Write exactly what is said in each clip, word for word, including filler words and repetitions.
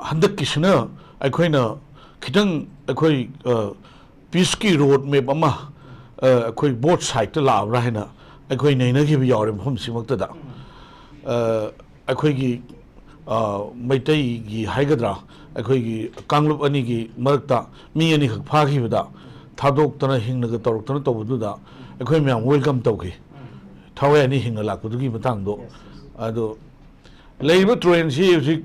ꯍꯟꯗꯛꯀꯤꯁꯤꯅ ꯑꯩꯈꯣꯏꯅ ꯈꯤꯇꯪ ꯑꯩꯈꯣꯏ ꯄꯤꯁꯀꯤ ꯔꯣꯗ ꯃꯦꯞ ꯑꯃ ꯑꯩꯈꯣꯏ ꯕꯣꯠ ꯁꯥꯏꯗꯇ ꯂꯥꯛꯑꯕ꯭ꯔꯥ ꯍꯥꯏꯅ ꯑꯩꯈꯣꯏ ꯅꯩꯅꯈꯤꯕ ꯌꯥꯎꯔꯦ ꯃꯐꯝꯁꯤꯃꯛꯇꯗ꯫ ꯑꯩꯈꯣꯏꯒꯤ ꯃꯩꯇꯩꯒꯤ ꯍꯥꯏꯒꯗ꯭ꯔꯥ, ꯑꯩꯈꯣꯏꯒꯤ ꯀꯥꯡꯂꯨꯞ ꯑꯅꯤꯒꯤ ꯃꯔꯛꯇ ꯃꯤ ꯑꯅꯤꯈꯛ ꯐꯥꯈꯤꯕꯗ ꯊꯥꯗꯣꯛꯇꯅ ꯍꯤꯡꯅꯒ ꯇꯧꯔꯛꯇꯅ ꯇꯧꯕꯗꯨꯗ ꯑꯩꯈꯣꯏ ꯃꯌꯥꯝ ꯋꯦꯜꯀꯝ ꯇꯧꯈꯤ, ꯊꯋꯥꯏ ꯑꯅꯤ ꯍꯤꯡꯅ ꯂꯥꯛꯄꯗꯨꯒꯤ ꯃꯇꯥꯡꯗꯣ꯫ ꯑꯗꯣ ꯂꯩꯔꯤꯕ ꯇꯨꯔꯦꯜꯁꯤ ꯍꯧꯖꯤꯛ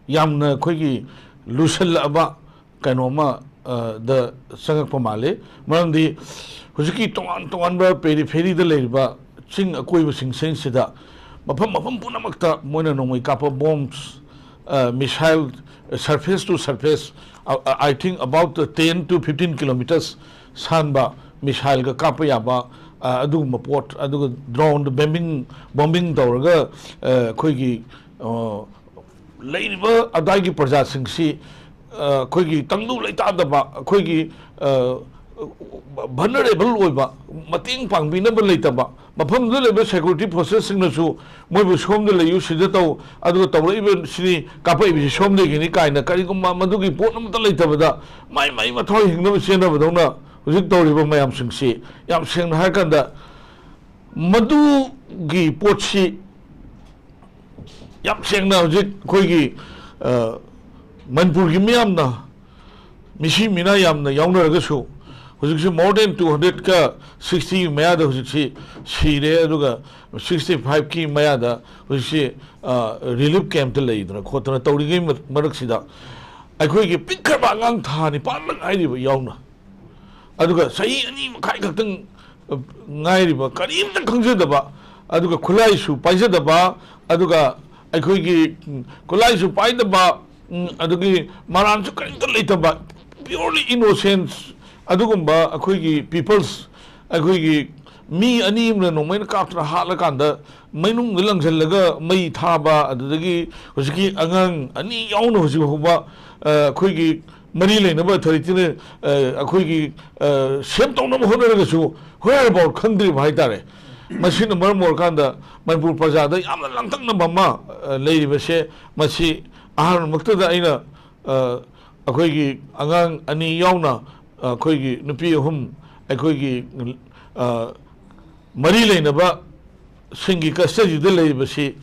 ꯌꯥꯝꯅ ꯑꯩꯈꯣꯏꯒꯤ ꯂꯨꯁꯜꯂꯛꯑꯕ ꯀꯩꯅꯣꯝꯃ ꯗ ꯆꯪꯉꯛꯄ ꯃꯥꯜꯂꯤ꯫ ꯃꯔꯝꯗꯤ ꯍꯧꯖꯤꯛꯀꯤ ꯇꯣꯉꯥꯟ ꯇꯣꯉꯥꯟꯕ ꯄꯦꯔꯤꯐꯦꯔꯤꯗ ꯂꯩꯔꯤꯕ ꯆꯤꯡ ꯑꯀꯣꯏꯕꯁꯤꯡꯁꯤꯗ ꯃꯐꯝ ꯃꯐꯝ ꯄꯨꯝꯅꯃꯛꯇ ꯃꯣꯏꯅ ꯅꯣꯡꯃꯩ ꯀꯥꯞꯄ ꯕꯣꯝꯁ, missile, surface to surface, I think about ten to fifteen kilometers ꯁꯥꯟꯕ ꯃꯤꯁꯥꯏꯜꯒ ꯀꯥꯞꯄ ꯌꯥꯕ ꯑꯗꯨꯒꯨꯝꯕ ꯄꯣꯠ, ꯑꯗꯨꯒ ꯗ꯭ꯔꯣꯟꯗ ꯕꯦꯝꯕꯤꯡ ꯕꯣꯝꯕꯤꯡ ꯇꯧꯔꯒ ꯑꯩꯈꯣꯏꯒꯤ ꯂꯩꯔꯤꯕ ꯑꯗꯥꯏꯒꯤ ꯄ꯭ꯔꯖꯥꯁꯤꯡꯁꯤ ꯑꯩꯈꯣꯏꯒꯤ ꯇꯪꯗꯨ ꯂꯩꯇꯥꯗꯕ, ꯑꯩꯈꯣꯏꯒꯤ ꯚꯜꯅꯔꯦꯕꯜ ꯑꯣꯏꯕ, ꯃꯇꯦꯡ ꯄꯥꯡꯕꯤꯅꯕ ꯂꯩꯇꯕ, ꯃꯐꯝꯗꯨꯗ ꯂꯩꯕ ꯁꯦꯀ꯭ꯌꯨꯔꯤꯇꯤ ꯐꯣꯔꯁꯦꯁꯁꯤꯡꯅꯁꯨ ꯃꯣꯏꯕꯨ ꯁꯣꯝꯗ ꯂꯩꯌꯨ, ꯁꯤꯗ ꯇꯧ, ꯑꯗꯨꯒ ꯇꯧꯔꯛꯏꯕꯁꯤꯅꯤ, ꯀꯥꯞꯄꯛꯏꯕꯁꯤ ꯁꯣꯝꯗꯒꯤꯅꯤ ꯀꯥꯏꯅ ꯀꯔꯤꯒꯨꯝꯕ ꯃꯗꯨꯒꯤ ꯄꯣꯠ ꯑꯃꯠꯇ ꯂꯩꯇꯕꯗ ꯃꯥꯏ ꯃꯥꯏ ꯃꯊꯧ ꯍꯤꯡꯅꯕ ꯆꯦꯟꯅꯕꯗꯧꯅ ꯍꯧꯖꯤꯛ ꯇꯧꯔꯤꯕ ꯃꯌꯥꯝꯁꯤꯡꯁꯤ, ꯌꯥꯝ ꯁꯦꯡꯅ ꯍꯥꯏꯔꯀꯥꯟꯗ, ꯃꯗꯨꯒꯤ ꯄꯣꯠꯁꯤ ꯌꯥꯝ ꯁꯦꯡꯅ ꯍꯧꯖꯤꯛ ꯑꯩꯈꯣꯏꯒꯤ ꯃꯅꯤꯄꯨꯔꯒꯤ ꯃꯤꯌꯥꯝꯅ, ꯃꯤꯁꯤ ꯃꯤꯅꯥ ꯌꯥꯝꯅ ꯌꯥꯎꯅꯔꯒꯁꯨ, ꯍꯧꯖꯤꯛꯁꯤ more than two hundred ꯀ sixty ꯃꯌꯥꯗ ꯍꯧꯖꯤꯛꯁꯤ ꯁꯤꯔꯦ, ꯑꯗꯨꯒ sixty five ꯀꯤ ꯃꯌꯥꯗ ꯍꯧꯖꯤꯛꯁꯤ ꯔꯤꯂꯤꯐ ꯀꯦꯝꯞꯇ ꯂꯩꯗꯅ ꯈꯣꯠꯇꯅ ꯇꯧꯔꯤꯉꯩ ꯃꯔꯛꯁꯤꯗ, ꯑꯩꯈꯣꯏꯒꯤ ꯄꯤꯛꯈ꯭ꯔꯕ ꯑꯉꯥꯡ ꯊꯥ ꯅꯤꯄꯥꯟꯗ ꯉꯥꯏꯔꯤꯕ ꯌꯥꯎꯅ, ꯑꯗꯨꯒ ꯆꯍꯤ ꯑꯅꯤ ꯃꯈꯥꯏ ꯈꯛꯇꯪ ꯉꯥꯏꯔꯤꯕ, ꯀꯔꯤꯝꯇ ꯈꯪꯖꯗꯕ, ꯑꯗꯨꯒ ꯈꯨꯠꯂꯥꯏꯁꯨ ꯄꯥꯏꯖꯗꯕ, ꯑꯗꯨꯒ ꯑꯩꯈꯣꯏꯒꯤ ꯈꯨꯠꯂꯥꯏꯁꯨ ꯄꯥꯏꯗꯕ, ꯑꯗꯨꯒꯤ ꯃꯔꯥꯟꯁꯨ ꯀꯔꯤꯝꯇ ꯂꯩꯇꯕ, purely innocent ꯑꯗꯨꯒꯨꯝꯕ ꯑꯩꯈꯣꯏꯒꯤ ꯄꯤꯄꯜꯁ, ꯑꯩꯈꯣꯏꯒꯤ ꯃꯤ ꯑꯅꯤ ꯑꯃꯅ ꯅꯣꯡꯃꯩꯅ ꯀꯥꯞꯇꯅ ꯍꯥꯠꯂꯀꯥꯟꯗ ꯃꯩꯅꯨꯡꯗ ꯂꯪꯁꯤꯜꯂꯒ ꯃꯩ ꯊꯥꯕ, ꯑꯗꯨꯗꯒꯤ ꯍꯧꯖꯤꯛꯀꯤ ꯑꯉꯥꯡ ꯑꯅꯤ ꯌꯥꯎꯅ ꯍꯧꯖꯤꯛ ꯐꯥꯎꯕ ꯑꯩꯈꯣꯏꯒꯤ ꯃꯔꯤ ꯂꯩꯅꯕ ꯑꯣꯊꯣꯔꯤꯇꯤꯅ ꯑꯩꯈꯣꯏꯒꯤ ꯁꯦꯞ ꯇꯧꯅꯕ ꯍꯣꯠꯅꯔꯒꯁꯨ whereabout ꯈꯪꯗ꯭ꯔꯤꯕ ꯍꯥꯏꯇꯥꯔꯦ꯫ ꯃꯁꯤꯅ ꯃꯔꯝ ꯑꯣꯏꯔꯀꯥꯟꯗ ꯃꯅꯤꯄꯨꯔ ꯄ꯭ꯔꯖꯥꯗ ꯌꯥꯝꯅ ꯂꯥꯡꯇꯛꯅꯕ ꯑꯃ ꯂꯩꯔꯤꯕꯁꯦ, ꯃꯁꯤ ꯑꯍꯥꯟꯕꯃꯛꯇꯗ ꯑꯩꯅ, ꯑ, ꯑꯩꯈꯣꯏꯒꯤ ꯑꯉꯥꯡ ꯑꯅꯤ ꯌꯥꯎꯅ, ꯑ, ꯑꯩꯈꯣꯏꯒꯤ ꯅꯨꯄꯤ ꯑꯍꯨꯝ, ꯑꯩꯈꯣꯏꯒꯤ, ꯑ, ꯃꯔꯤ ꯂꯩꯅꯕꯁꯤꯡꯒꯤ custody ꯗ ꯂꯩꯔꯤꯕꯁꯤ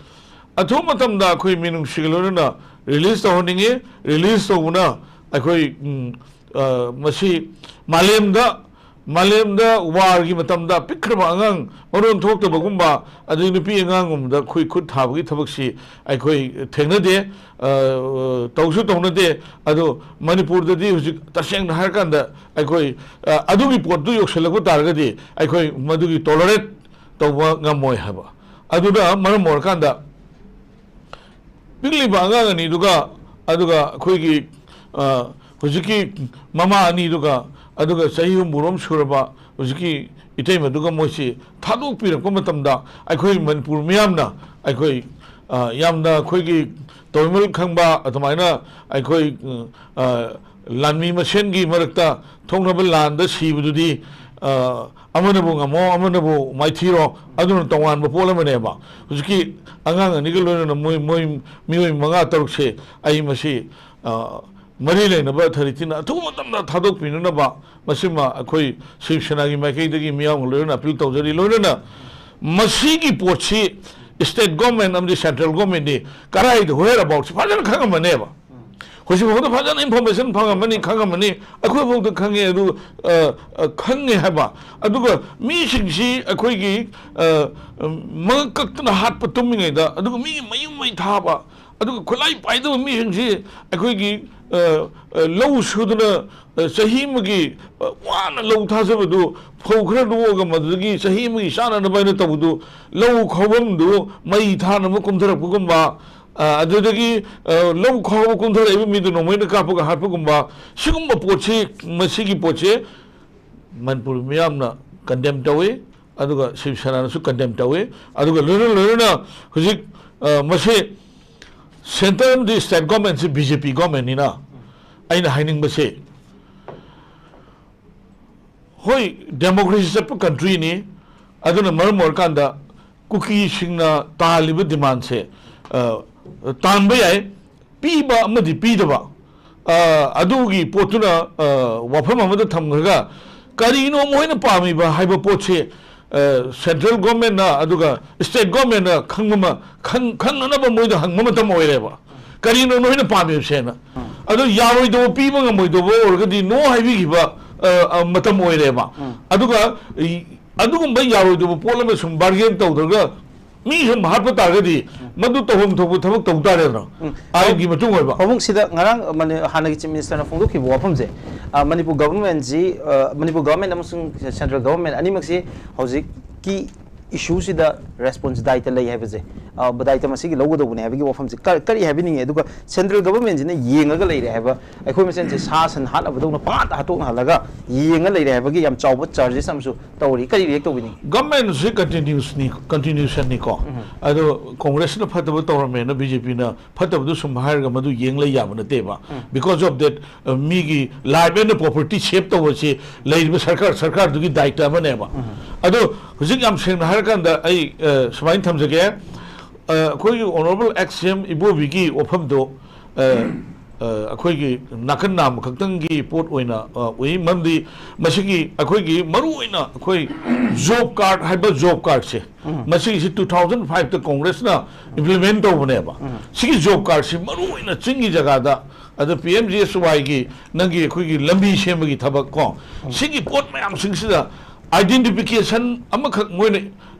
ꯑꯊꯨꯕ ꯃꯇꯝꯗ ꯑꯩꯈꯣꯏ ꯃꯤꯅꯨꯡꯁꯤꯒ ꯂꯣꯏꯅꯅ release ꯇꯧꯍꯟꯅꯤꯡꯉꯤ꯫ Release ꯇꯧꯕꯅ ꯑꯩꯈꯣꯏ, ꯎꯝ, ꯑ, ꯃꯁꯤ ꯃꯥꯂꯦꯝꯗ, ꯃꯥꯂꯦꯝꯗ war ꯒꯤ ꯃꯇꯝꯗ ꯄꯤꯛꯈ꯭ꯔꯕ ꯑꯉꯥꯡ ꯃꯔꯣꯟ ꯊꯣꯛꯇꯕꯒꯨꯝꯕ, ꯑꯗꯩ ꯅꯨꯄꯤ ꯑꯉꯥꯡꯒꯨꯝꯕꯗ ꯑꯩꯈꯣꯏ ꯈꯨꯠ ꯊꯥꯕꯒꯤ ꯊꯕꯛꯁꯤ ꯑꯩꯈꯣꯏ ꯊꯦꯡꯅꯗꯦ, ꯑ, ꯇꯧꯁꯨ ꯇꯧꯅꯗꯦ꯫ ꯑꯗꯣ ꯃꯅꯤꯄꯨꯔꯗꯗꯤ ꯍꯧꯖꯤꯛ ꯇꯁꯦꯡꯅ ꯍꯥꯏꯔꯀꯥꯟꯗ ꯑꯩꯈꯣꯏ, ꯑ, ꯑꯗꯨꯒꯤ ꯄꯣꯠꯇꯨ ꯌꯧꯁꯤꯜꯂꯛꯄ ꯇꯥꯔꯒꯗꯤ ꯑꯩꯈꯣꯏ ꯃꯗꯨꯒꯤ tolerate ꯇꯧꯕ ꯉꯝꯃꯣꯏ ꯍꯥꯏꯕ꯫ ꯑꯗꯨꯅ ꯃꯔꯝ ꯑꯣꯏꯔꯀꯥꯟꯗ ꯄꯤꯛꯂꯤꯕ ꯑꯉꯥꯡ ꯑꯅꯤꯗꯨꯒ, ꯑꯗꯨꯒ ꯑꯩꯈꯣꯏꯒꯤ, ꯑ, ꯍꯧꯖꯤꯛꯀꯤ ꯃꯃꯥ ꯑꯅꯤꯗꯨꯒ, ꯑꯗꯨꯒ ꯆꯍꯤ ꯍꯨꯝꯐꯨꯔꯣꯝ ꯁꯨꯔꯕ ꯍꯧꯖꯤꯛꯀꯤ ꯏꯇꯩꯃꯗꯨꯒ ꯃꯣꯏꯁꯤ ꯊꯥꯗꯣꯛꯄꯤꯔꯛꯄ ꯃꯇꯝꯗ, ꯑꯩꯈꯣꯏ ꯃꯅꯤꯄꯨꯔ ꯃꯤꯌꯥꯝꯅ ꯑꯩꯈꯣꯏ, ꯑ, ꯌꯥꯝꯅ ꯑꯩꯈꯣꯏꯒꯤ ꯇꯧꯃꯤꯜ ꯈꯪꯕ ꯑꯗꯨꯃꯥꯏꯅ ꯑꯩꯈꯣꯏ, ꯑ, ꯂꯥꯟꯃꯤ ꯃꯁꯦꯟꯒꯤ ꯃꯔꯛꯇ ꯊꯣꯛꯅꯕ ꯂꯥꯟꯗ ꯁꯤꯕꯗꯨꯗꯤ, ꯑ, ꯑꯃꯅꯕꯨ ꯉꯝꯃꯣ, ꯑꯃꯅꯕꯨ ꯃꯥꯏꯊꯤꯔꯣ, ꯑꯗꯨꯅ ꯇꯣꯉꯥꯟꯕ ꯄꯣꯠ ꯑꯃꯅꯦꯕ꯫ ꯍꯧꯖꯤꯛꯀꯤ ꯑꯉꯥꯡ ꯑꯅꯤꯒ ꯂꯣꯏꯅꯅ ꯃꯣꯏ, ꯃꯣꯏ ꯃꯤꯑꯣꯏ ꯃꯉꯥ ꯇꯔꯨꯛꯁꯦ ꯑꯩ ꯃꯁꯤ, ꯑ, ꯃꯔꯤ ꯂꯩꯅꯕ authority ꯅ ꯑꯊꯨꯕ ꯃꯇꯝꯗ ꯊꯥꯗꯣꯛꯄꯤꯅꯅꯕ ꯃꯁꯤꯃ ꯑꯩꯈꯣꯏ ꯁꯤꯕ ꯁꯦꯅꯥꯒꯤ ꯃꯥꯏꯀꯩꯗꯒꯤ ꯃꯤꯌꯥꯝꯒ ꯂꯣꯏꯅꯅ appeal ꯇꯧꯖꯔꯤ꯫ ꯂꯣꯏꯅꯅ ꯃꯁꯤꯒꯤ ꯄꯣꯠꯁꯤ state government ꯑꯃꯗꯤ central government ꯅꯤ ꯀꯗꯥꯏꯗ where about ꯁꯤ ꯐꯖꯅ ꯈꯪꯉꯝꯃꯅꯦꯕ꯫ ꯍꯧꯖꯤꯛꯐꯥꯎꯗ ꯐꯖꯅ information ꯐꯪꯉꯝꯃꯅꯤ, ꯈꯪꯉꯝꯃꯅꯤ꯫ ꯑꯩꯈꯣꯏꯐꯥꯎꯗ ꯈꯪꯉꯦ, ꯑꯗꯨ, ꯑ, ꯑ, ꯈꯪꯉꯦ ꯍꯥꯏꯕ꯫ ꯑꯗꯨꯒ ꯃꯤꯁꯤꯡꯁꯤ ꯑꯩꯈꯣꯏꯒꯤ, ꯑ, ꯃꯉꯛ ꯀꯛꯇꯅ ꯍꯥꯠꯄ ꯇꯨꯝꯃꯤꯉꯩꯗ, ꯑꯗꯨꯒ ꯃꯤꯒꯤ ꯃꯌꯨꯝ ꯃꯩ ꯊꯥꯕ, ꯑꯗꯨꯒ ꯈꯨꯠꯂꯥꯏ ꯄꯥꯏꯗꯕ ꯃꯤꯁꯤꯡꯁꯤ ꯑꯩꯈꯣꯏꯒꯤ, ꯑ, ꯑ, ꯂꯧ ꯁꯨꯗꯅ, ꯑ, ꯆꯍꯤ ꯑꯃꯒꯤ, ꯑ, ꯋꯥꯅ ꯂꯧ ꯊꯥꯖꯕꯗꯨ ꯐꯧ ꯈꯔ ꯂꯣꯛꯑꯒ ꯃꯗꯨꯗꯒꯤ ꯆꯍꯤ ꯑꯃꯒꯤ ꯆꯥꯅꯅꯕ ꯍꯥꯏꯅ ꯇꯧꯕꯗꯨ, ꯂꯧ ꯈꯥꯎꯐꯝꯗꯨ ꯃꯩ ꯊꯥꯅꯕ ꯀꯨꯝꯊꯔꯛꯄꯒꯨꯝꯕ, ꯑ, ꯑꯗꯨꯗꯒꯤ, ꯑ, ꯂꯧ ꯈꯥꯎꯕ ꯀꯨꯝꯊꯔꯛꯏꯕ ꯃꯤꯗꯨ ꯅꯣꯡꯃꯩꯅ ꯀꯥꯞꯄꯒ ꯍꯥꯠꯄꯒꯨꯝꯕ, ꯁꯤꯒꯨꯝꯕ ꯄꯣꯠꯁꯤ, ꯃꯁꯤꯒꯤ ꯄꯣꯠꯁꯤ ꯃꯅꯤꯄꯨꯔ ꯃꯤꯌꯥꯝꯅ condemn ꯇꯧꯏ, ꯑꯗꯨꯒ ꯁꯤꯕ ꯁꯦꯅꯥꯅꯁꯨ condemn ꯇꯧꯏ꯫ ꯑꯗꯨꯒ ꯂꯣꯏꯅ ꯂꯣꯏꯅꯅ ꯍꯧꯖꯤꯛ, ꯑ, ꯃꯁꯤ centre ꯑꯃꯗꯤ state government ꯁꯤ B J P government ꯅꯤꯅ ꯑꯩꯅ ꯍꯥꯏꯅꯤꯡꯕꯁꯦ, ꯍꯣꯏ, democracy ꯆꯠꯄ country ꯅꯤ, ꯑꯗꯨꯅ ꯃꯔꯝ ꯑꯣꯏꯔꯀꯥꯟꯗ ꯀꯨꯀꯤꯁꯤꯡꯅ ꯇꯥꯜꯂꯤꯕ demand ꯁꯦ, ꯑ, ꯇꯥꯟꯕ ꯌꯥꯏ, ꯄꯤꯕ ꯑꯃꯗꯤ ꯄꯤꯗꯕ, ꯑ, ꯑꯗꯨꯒꯤ ꯄꯣꯠꯇꯨꯅ, ꯑ, ꯋꯥꯐꯝ ꯑꯃꯗ ꯊꯝꯈ꯭ꯔꯒ, ꯀꯔꯤꯅꯣ ꯃꯈꯣꯏꯅ ꯄꯥꯝꯃꯤꯕ ꯍꯥꯏꯕ ꯄꯣꯠꯁꯦ, ꯑ, central government ꯅ ꯑꯗꯨꯒ state government ꯅ ꯈꯪꯕ ꯑꯃ, ꯈꯪ-, ꯈꯪꯅꯅꯕ ꯃꯣꯏꯗ ꯍꯪꯕ ꯃꯇꯝ ꯑꯣꯏꯔꯦꯕ꯫ ꯀꯔꯤꯅꯣ ꯅꯣꯏꯅ ꯄꯥꯝꯃꯤꯕꯁꯦꯅ? ꯑꯗꯣ ꯌꯥꯔꯣꯏꯗꯕ, ꯄꯤꯕ ꯉꯝꯃꯣꯏꯗꯕ ꯑꯣꯏꯔꯒꯗꯤ no ꯍꯥꯏꯕꯤꯈꯤꯕ, ꯑ, ꯑ, ꯃꯇꯝ ꯑꯣꯏꯔꯦꯕ꯫ ꯑꯗꯨꯒ ꯏ-, ꯑꯗꯨꯒꯨꯝꯕ ꯌꯥꯔꯣꯏꯗꯕ ꯄꯣꯠ ꯑꯃ ꯁꯨꯝ bargain ꯇꯧꯗ꯭ꯔꯒ ꯃꯤ ꯁꯨꯝ ꯍꯥꯠꯄ ꯇꯥꯔꯒꯗꯤ, ꯃꯗꯨ ꯇꯧꯐꯝ ꯊꯣꯛꯄ ꯊꯕꯛ ꯇꯧ ꯇꯥꯔꯦꯗꯅ, ꯎꯝ꯫ ꯑꯥꯏꯟꯒꯤ ꯃꯇꯨꯡ ꯑꯣꯏꯕ꯫ ꯄꯥꯕꯨꯡ, ꯁꯤꯗ ꯉꯔꯥꯡ ꯃꯅꯤ-, ꯍꯥꯟꯅꯒꯤ Chief Minister ꯅ ꯐꯣꯡꯗꯣꯛꯈꯤꯕ ꯋꯥꯐꯝꯁꯦ, ꯑ, ꯃꯅꯤꯄꯨꯔ government ꯁꯤ, ꯑ, ꯃꯅꯤꯄꯨꯔ government ꯑꯃꯁꯨꯡ central government ꯑꯅꯤꯃꯛꯁꯤ ꯍꯧꯖꯤꯛꯀꯤ issue ꯁꯤꯗ response, ꯗꯥꯏꯇ ꯂꯩ ꯍꯥꯏꯕꯁꯦ, ꯑ, ꯗꯥꯏꯇ ꯃꯁꯤꯒꯤ ꯂꯧꯒꯗꯧꯕꯅꯦ ꯍꯥꯏꯕꯒꯤ ꯋꯥꯐꯝꯁꯦ ꯀ-, ꯀꯔꯤ ꯍꯥꯏꯕꯤꯅꯤꯡꯉꯤ? ꯑꯗꯨꯒ central government ꯁꯤꯅ ꯌꯦꯡꯉꯒ ꯂꯩꯔꯦ ꯍꯥꯏꯕ, ꯑꯩꯈꯣꯏ ꯃꯁꯦꯟꯁꯦ ꯁꯥ ꯁꯟ ꯍꯥꯠꯅꯕꯗꯧꯅ ꯄꯪꯍꯥꯠꯇ ꯍꯥꯠꯇꯣꯛꯅꯍꯜꯂꯒ ꯌꯦꯡꯉ ꯂꯩꯔꯦ ꯍꯥꯏꯕꯒꯤ ꯌꯥꯝ ꯆꯥꯎꯕ charges ꯑꯃꯁꯨ ꯇꯧꯔꯤ꯫ ꯀꯔꯤ react ꯇꯧꯕꯤꯅꯤꯡꯉꯤ? Government ꯁꯤ continuous ꯅꯤ, continuation ꯅꯤꯀꯣ꯫ ꯑꯗꯣ Congress ꯅ ꯐꯠꯇꯕ ꯇꯧꯔꯝꯃꯦꯅ B J P ꯅ ꯐꯠꯇꯕꯗꯨ ꯁꯨꯝ ꯍꯥꯏꯔꯒ ꯃꯗꯨ ꯌꯦꯡ ꯂꯩ ꯌꯥꯕ ꯅꯠꯇꯦꯕ꯫ Because of that, ꯑ, ꯃꯤꯒꯤ life and property save ꯇꯧꯕꯁꯤ ꯂꯩꯔꯤꯕ ꯁꯔꯀꯥꯔ, ꯁꯔꯀꯥꯔꯗꯨꯒꯤ ꯗꯥꯏꯇ ꯑꯃꯅꯦꯕ꯫ ꯑꯗꯣ ꯍꯧꯖꯤꯛ ꯌꯥꯝ ꯁꯦꯡꯅ ꯍꯥꯏꯔꯀꯥꯟꯗ ꯑꯩ, ꯑ, ꯁꯨꯃꯥꯏꯅ ꯊꯝꯖꯒꯦ꯫ ꯑ, ꯑꯩꯈꯣꯏꯒꯤ honourable ex C M ꯏꯕꯣꯕꯤꯒꯤ ꯋꯥꯐꯝꯗꯣ, ꯑ, ꯑ, ꯑꯩꯈꯣꯏꯒꯤ ꯅꯥꯀꯟ ꯅꯥꯝꯃ ꯈꯛꯇꯪꯒꯤ ꯄꯣꯠ ꯑꯣꯏꯅ, ꯑ, ꯎꯏ꯫ ꯃꯔꯝꯗꯤ ꯃꯁꯤꯒꯤ ꯑꯩꯈꯣꯏꯒꯤ ꯃꯔꯨꯑꯣꯏꯅ ꯑꯩꯈꯣꯏ job card ꯍꯥꯏꯕ job card ꯁꯦ, ꯃꯁꯤꯒꯤꯁꯤ two thousand five ꯇ Congress ꯅ implement ꯇꯧꯕꯅꯦꯕ꯫ ꯁꯤꯒꯤ job card ꯁꯤ ꯃꯔꯨꯑꯣꯏꯅ ꯆꯤꯡꯒꯤ ꯖꯒꯥꯗ, ꯑꯗ P M G S Y ꯒꯤ ꯅꯪꯒꯤ ꯑꯩꯈꯣꯏꯒꯤ ꯂꯝꯕꯤ ꯁꯦꯝꯕꯒꯤ ꯊꯕꯛ ꯀꯣ, ꯁꯤꯒꯤ ꯄꯣꯠ ꯃꯌꯥꯝꯁꯤꯡꯁꯤꯗ identification ꯑꯃꯈꯛ ꯃꯣꯏꯅ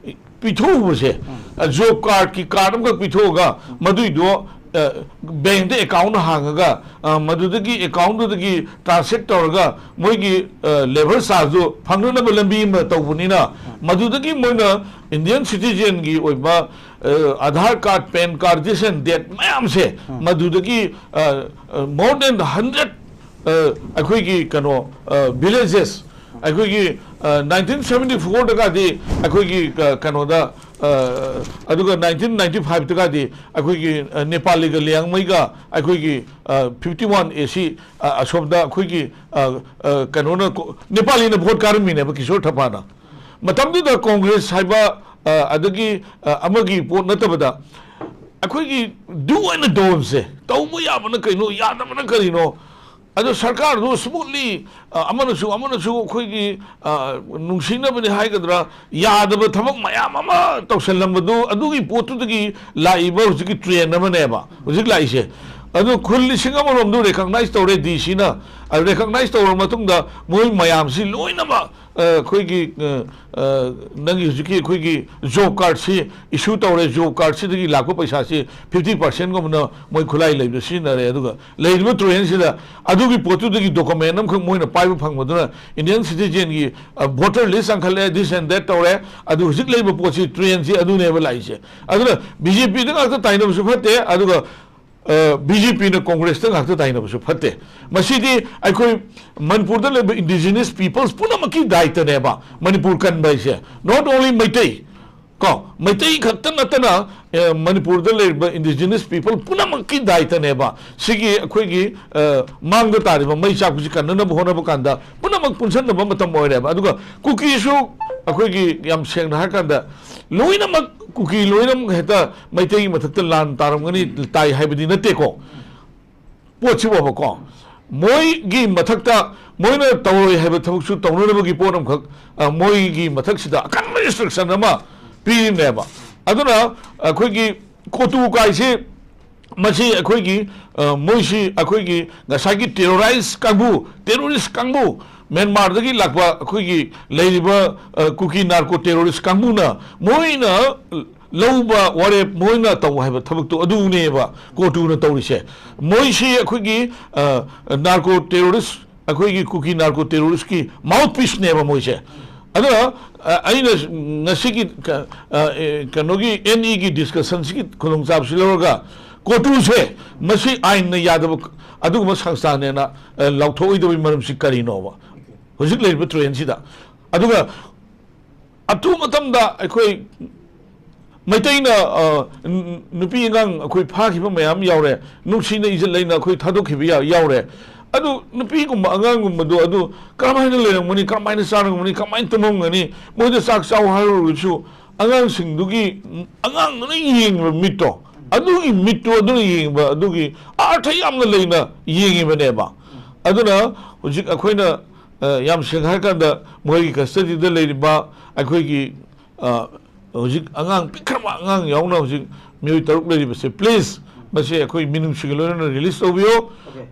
ꯄꯤꯊꯣꯛꯎꯕꯁꯦ, ꯑ, job card ꯀꯤ card ꯑꯃꯈꯛ ꯄꯤꯊꯣꯛꯑꯒ ꯃꯗꯨꯏꯗꯣ, ꯑ, bank ꯇ account ꯍꯥꯡꯉꯒ, ꯑ, ꯃꯗꯨꯗꯒꯤ account ꯗꯨꯗꯒꯤ transact ꯇꯧꯔꯒ ꯃꯣꯏꯒꯤ, ꯑ, labour charge ꯗꯨ ꯐꯪꯅꯅꯕ ꯂꯝꯕꯤ ꯑꯃ ꯇꯧꯕꯅꯤꯅ, ꯃꯗꯨꯗꯒꯤ ꯃꯣꯏꯅ Indian citizen ꯒꯤ ꯑꯣꯏꯕ, ꯑ, Aadhaar card, PAN card, this and that ꯃꯌꯥꯝꯁꯦ ꯃꯗꯨꯗꯒꯤ, ꯑ, ꯑ, more than hundred ꯑ, ꯑꯩꯈꯣꯏꯒꯤ ꯀꯩꯅꯣ, ꯑ, villages, ꯑꯩꯈꯣꯏꯒꯤ, ꯑ, nineteen seventy four ꯗꯒꯗꯤ ꯑꯩꯈꯣꯏꯒꯤ ꯀ-, ꯀꯩꯅꯣꯗ, ꯑ, ꯑꯗꯨꯒ nineteen ninety five ꯇꯒꯗꯤ ꯑꯩꯈꯣꯏꯒꯤ, ꯑ, ꯅꯦꯄꯥꯂꯤꯒ ꯂꯤꯌꯥꯡꯃꯩꯒ ꯑꯩꯈꯣꯏꯒꯤ, ꯑ, fifty one A C, ꯑ, ꯑꯁꯣꯝꯗ ꯑꯩꯈꯣꯏꯒꯤ, ꯑ, ꯑ, ꯀꯩꯅꯣꯅ ꯀꯣ-, ꯅꯦꯄꯥꯂꯤꯅ vote ꯀꯥꯔꯝꯃꯤꯅꯦꯕ, ꯀꯤꯁꯣꯔ ꯊꯄꯥꯅ꯫ ꯃꯇꯝꯗꯨꯗ Congress ꯍꯥꯏꯕ, ꯑ, ꯑꯗꯒꯤ, ꯑ, ꯑꯃꯒꯤ ꯄꯣꯠ ꯅꯠꯇꯕꯗ ꯑꯩꯈꯣꯏꯒꯤ do and doꯟꯠꯁꯦ, ꯇꯧꯕ ꯌꯥꯕꯅ ꯀꯩꯅꯣ, ꯌꯥꯗꯕꯅ ꯀꯔꯤꯅꯣ, ꯑꯗꯣ ꯁꯔꯀꯥꯔꯗꯨ smoothly, ꯑ, ꯑꯃꯅꯁꯨ ꯑꯃꯅꯁꯨ ꯑꯩꯈꯣꯏꯒꯤ, ꯑ, ꯅꯨꯡꯁꯤꯅꯕꯅꯤ ꯍꯥꯏꯒꯗ꯭ꯔꯥ, ꯌꯥꯗꯕ ꯊꯕꯛ ꯃꯌꯥꯝ ꯑꯃ ꯇꯧꯁꯜꯂꯝꯕꯗꯨ, ꯑꯗꯨꯒꯤ ꯄꯣꯠꯇꯨꯗꯒꯤ ꯂꯥꯛꯏꯕ ꯍꯧꯖꯤꯛꯀꯤ trend ꯑꯃꯅꯦꯕ ꯍꯧꯖꯤꯛ ꯂꯥꯛꯏꯁꯦ꯫ ꯑꯗꯣ ꯈꯨꯜ ꯂꯤꯁꯤꯡ ꯑꯃꯔꯣꯝꯗꯨ recognize ꯇꯧꯔꯦ D Cꯅ꯫ ꯑ, recognize ꯇꯧꯔꯕ ꯃꯇꯨꯡꯗ ꯃꯣꯏ ꯃꯌꯥꯝꯁꯤ ꯂꯣꯏꯅꯃꯛ, ꯑ, ꯑꯩꯈꯣꯏꯒꯤ, ꯑ, ꯑ, ꯅꯪꯒꯤ ꯍꯧꯖꯤꯛꯀꯤ ꯑꯩꯈꯣꯏꯒꯤ job cardꯁꯤ issue ꯇꯧꯔꯦ, job cardꯁꯤꯗꯒꯤ ꯂꯥꯛꯄ ꯄꯩꯁꯥꯁꯤ fifty percentꯒꯨꯝꯕꯅ ꯃꯣꯏ ꯈꯨꯠꯂꯥꯏ ꯂꯩꯕꯗ ꯁꯤꯖꯤꯟꯅꯔꯦ꯫ ꯑꯗꯨꯒ ꯂꯩꯔꯤꯕ trendꯁꯤꯗ ꯑꯗꯨꯒꯤ ꯄꯣꯠꯇꯨꯗꯒꯤ document ꯑꯃꯈꯛ ꯃꯣꯏꯅ ꯄꯥꯏꯕ ꯐꯪꯕꯗꯨꯅ Indian citizenꯒꯤ, ꯑ, voter list ꯆꯪꯈꯠꯂꯦ, this and that ꯇꯧꯔꯦ꯫ ꯑꯗꯨ ꯍꯧꯖꯤꯛ ꯂꯩꯔꯤꯕ ꯄꯣꯠꯁꯤ, trendꯁꯤ ꯑꯗꯨꯅꯦꯕ ꯂꯥꯛꯏꯁꯦ꯫ ꯑꯗꯨꯅ BJPꯗ ꯉꯥꯛꯇ ꯇꯥꯏꯅꯕꯁꯨ ꯐꯠꯇꯦ, ꯑꯗꯨꯒ, ꯑ, BJPꯅ Congressꯇ ꯉꯥꯛꯇ ꯇꯥꯏꯅꯕꯁꯨ ꯐꯠꯇꯦ꯫ ꯃꯁꯤꯗꯤ ꯑꯩꯈꯣꯏ ꯃꯅꯤꯄꯨꯔꯗ ꯂꯩꯕ indigenous peoples ꯄꯨꯝꯅꯃꯛꯀꯤ ꯗꯥꯏꯇꯅꯦꯕ ꯃꯅꯤꯄꯨꯔ ꯀꯟꯕ ꯍꯥꯏꯁꯦ, not only ꯃꯩꯇꯩ꯫ ꯀꯣ, ꯃꯩꯇꯩ ꯈꯛꯇ ꯅꯠꯇꯅ, ꯑꯦ, ꯃꯅꯤꯄꯨꯔꯗ ꯂꯩꯔꯤꯕ indigenous people ꯄꯨꯝꯅꯃꯛꯀꯤ ꯗꯥꯏꯇꯅꯦꯕ꯫ ꯁꯤꯒꯤ ꯑꯩꯈꯣꯏꯒꯤ, ꯑ, ꯃꯥꯡꯗ ꯇꯥꯔꯤꯕ ꯃꯩ ꯆꯥꯛꯄꯁꯤ ꯀꯟꯅꯅꯕ ꯍꯣꯠꯅꯕ ꯀꯥꯟꯗ ꯄꯨꯝꯅꯃꯛ ꯄꯨꯟꯁꯟꯅꯕ ꯃꯇꯝ ꯑꯣꯏꯔꯦꯕ꯫ ꯑꯗꯨꯒ ꯀꯨꯀꯤꯁꯨ ꯑꯩꯈꯣꯏꯒꯤ, ꯌꯥꯝ ꯁꯦꯡꯅ ꯍꯥꯏꯔꯀꯥꯟꯗ, ꯂꯣꯏꯅꯃꯛ ꯀꯨꯀꯤ ꯂꯣꯏꯅꯃꯛ ꯍꯦꯛꯇ ꯃꯩꯇꯩꯒꯤ ꯃꯊꯛꯇ ꯂꯥꯟ ꯇꯥꯔꯝꯒꯅꯤ, ꯇꯥꯏ ꯍꯥꯏꯕꯗꯤ ꯅꯠꯇꯦꯀꯣ꯫ ꯄꯣꯠꯁꯤꯕꯣꯕꯀꯣ, ꯃꯣꯏꯒꯤ ꯃꯊꯛꯇ ꯃꯣꯏꯅ ꯇꯧꯔꯣꯏ ꯍꯥꯏꯕ ꯊꯕꯛꯁꯨ ꯇꯧꯅꯅꯕꯒꯤ ꯄꯣꯠ ꯑꯃꯈꯛ, ꯑ, ꯃꯣꯏꯒꯤ ꯃꯊꯛꯁꯤꯗ ꯑꯀꯟꯕ instruction ꯑꯃ ꯄꯤꯔꯤꯅꯦꯕ꯫ ꯑꯗꯨꯅ ꯑꯩꯈꯣꯏꯒꯤ ꯀꯣꯇꯨ ꯀꯥꯏꯁꯤ, ꯃꯁꯤ ꯑꯩꯈꯣꯏꯒꯤ, ꯑ, ꯃꯣꯏꯁꯤ ꯑꯩꯈꯣꯏꯒꯤ ꯉꯁꯥꯏꯒꯤ terrorize ꯀꯥꯡꯕꯨ, terrorist ꯀꯥꯡꯕꯨ, ꯃ꯭ꯌꯥꯟꯃꯥꯔꯗꯒꯤ ꯂꯥꯛꯄ ꯑꯩꯈꯣꯏꯒꯤ ꯂꯩꯔꯤꯕ, ꯑ, ꯀꯨꯀꯤ narco terrorist ꯀꯥꯡꯕꯨꯅ ꯃꯣꯏꯅ ꯂꯧꯕ ꯋꯥꯔꯦꯞ, ꯃꯣꯏꯅ ꯇꯧ ꯍꯥꯏꯕ ꯊꯕꯛꯇꯣ ꯑꯗꯨꯅꯦꯕ ꯀꯣꯇꯨꯅ ꯇꯧꯔꯤꯁꯦ꯫ ꯃꯣꯏꯁꯤ ꯑꯩꯈꯣꯏꯒꯤ, ꯑ, narco terrorist, ꯑꯩꯈꯣꯏꯒꯤ ꯀꯨꯀꯤ narco terroristꯀꯤ mouthpieceꯅꯦꯕ ꯃꯣꯏꯁꯦ꯫ ꯑꯗꯨꯅ, ꯑ, ꯑꯩꯅ ꯉꯁꯤꯒꯤ ꯀ-, ꯑ, ꯑꯦ, ꯀꯩꯅꯣꯒꯤ NEꯒꯤ discussionꯁꯤꯒꯤ ꯈꯨꯗꯣꯡꯆꯥꯕꯁꯤ ꯂꯧꯔꯒ ꯀꯣꯇꯨꯁꯦ ꯃꯁꯤ ꯑꯥꯏꯟꯅ ꯌꯥꯗꯕ ꯑꯗꯨꯒꯨꯝꯕ ꯁꯪꯁꯊꯥꯟꯅꯦꯅ, ꯑ, ꯂꯥꯎꯊꯣꯛꯑꯣꯏꯗꯕꯒꯤ ꯃꯔꯝꯁꯤ ꯀꯔꯤꯅꯣꯕ ꯍꯧꯖꯤꯛ ꯂꯩꯔꯤꯕ trendꯁꯤꯗ? ꯑꯗꯨꯒ ꯑꯊꯨꯕ ꯃꯇꯝꯗ ꯑꯩꯈꯣꯏ ꯃꯩꯇꯩꯅ, ꯑ, ꯅꯨꯄꯤ ꯑꯉꯥꯡ ꯑꯩꯈꯣꯏ ꯐꯥꯈꯤꯕ ꯃꯌꯥꯝ ꯌꯥꯎꯔꯦ, ꯅꯨꯡꯁꯤꯅ ꯏꯖꯠ ꯂꯩꯅ ꯑꯩꯈꯣꯏ ꯊꯥꯗꯣꯛꯈꯤꯕ ꯌꯥ-, ꯌꯥꯎꯔꯦ꯫ ꯑꯗꯨ ꯅꯨꯄꯤꯒꯨꯝꯕ ꯑꯉꯥꯡꯒꯨꯝꯕꯗꯣ ꯑꯗꯨ ꯀꯔꯝꯍꯥꯏꯅ ꯂꯩꯔꯝꯒꯅꯤ, ꯀꯔꯝꯍꯥꯏꯅ ꯆꯥꯔꯝꯒꯅꯤ, ꯀꯃꯥꯏꯅ ꯇꯨꯝꯃꯝꯒꯅꯤ? ꯃꯣꯏꯗ ꯆꯥꯛ ꯆꯥꯎ ꯍꯥꯏꯔꯨꯔꯁꯨ ꯑꯉꯥꯡꯁꯤꯡꯗꯨꯒꯤ, ꯑꯉꯥꯡꯗꯨꯅ ꯌꯦꯡꯉꯤꯕ ꯃꯤꯠꯇꯣ, ꯑꯗꯨꯒꯤ ꯃꯤꯠꯇꯨ ꯑꯗꯨꯅ ꯌꯦꯡꯕ ꯑꯗꯨꯒꯤ ꯑꯥꯔꯊ ꯌꯥꯝꯅ ꯂꯩꯅ ꯌꯦꯡꯉꯤꯕꯅꯦꯕ꯫ ꯑꯗꯨꯅ ꯍꯧꯖꯤꯛ ꯑꯩꯈꯣꯏꯅ, ꯑ, ꯌꯥꯝ ꯁꯦꯡꯅ ꯍꯥꯏꯔꯀꯥꯟꯗ ꯃꯈꯣꯏꯒꯤ ꯀꯁꯇꯗꯤꯗ ꯂꯩꯔꯤꯕ ꯑꯩꯈꯣꯏꯒꯤ, ꯑ, ꯍꯧꯖꯤꯛ ꯑꯉꯥꯡ ꯄꯤꯛꯈ꯭ꯔꯕ ꯑꯉꯥꯡ ꯌꯥꯎꯅ ꯍꯧꯖꯤꯛ ꯃꯤꯑꯣꯏ ꯇꯔꯨꯛ ꯂꯩꯔꯤꯕꯁꯦ, ꯄ꯭ꯂꯤꯖ ꯃꯁꯤ ꯑꯩꯈꯣꯏ ꯃꯤꯅꯨꯡꯁꯤꯒ ꯂꯣꯏꯅꯅ ꯔꯤꯂꯤꯁ ꯇꯧꯕꯤꯌꯨ꯫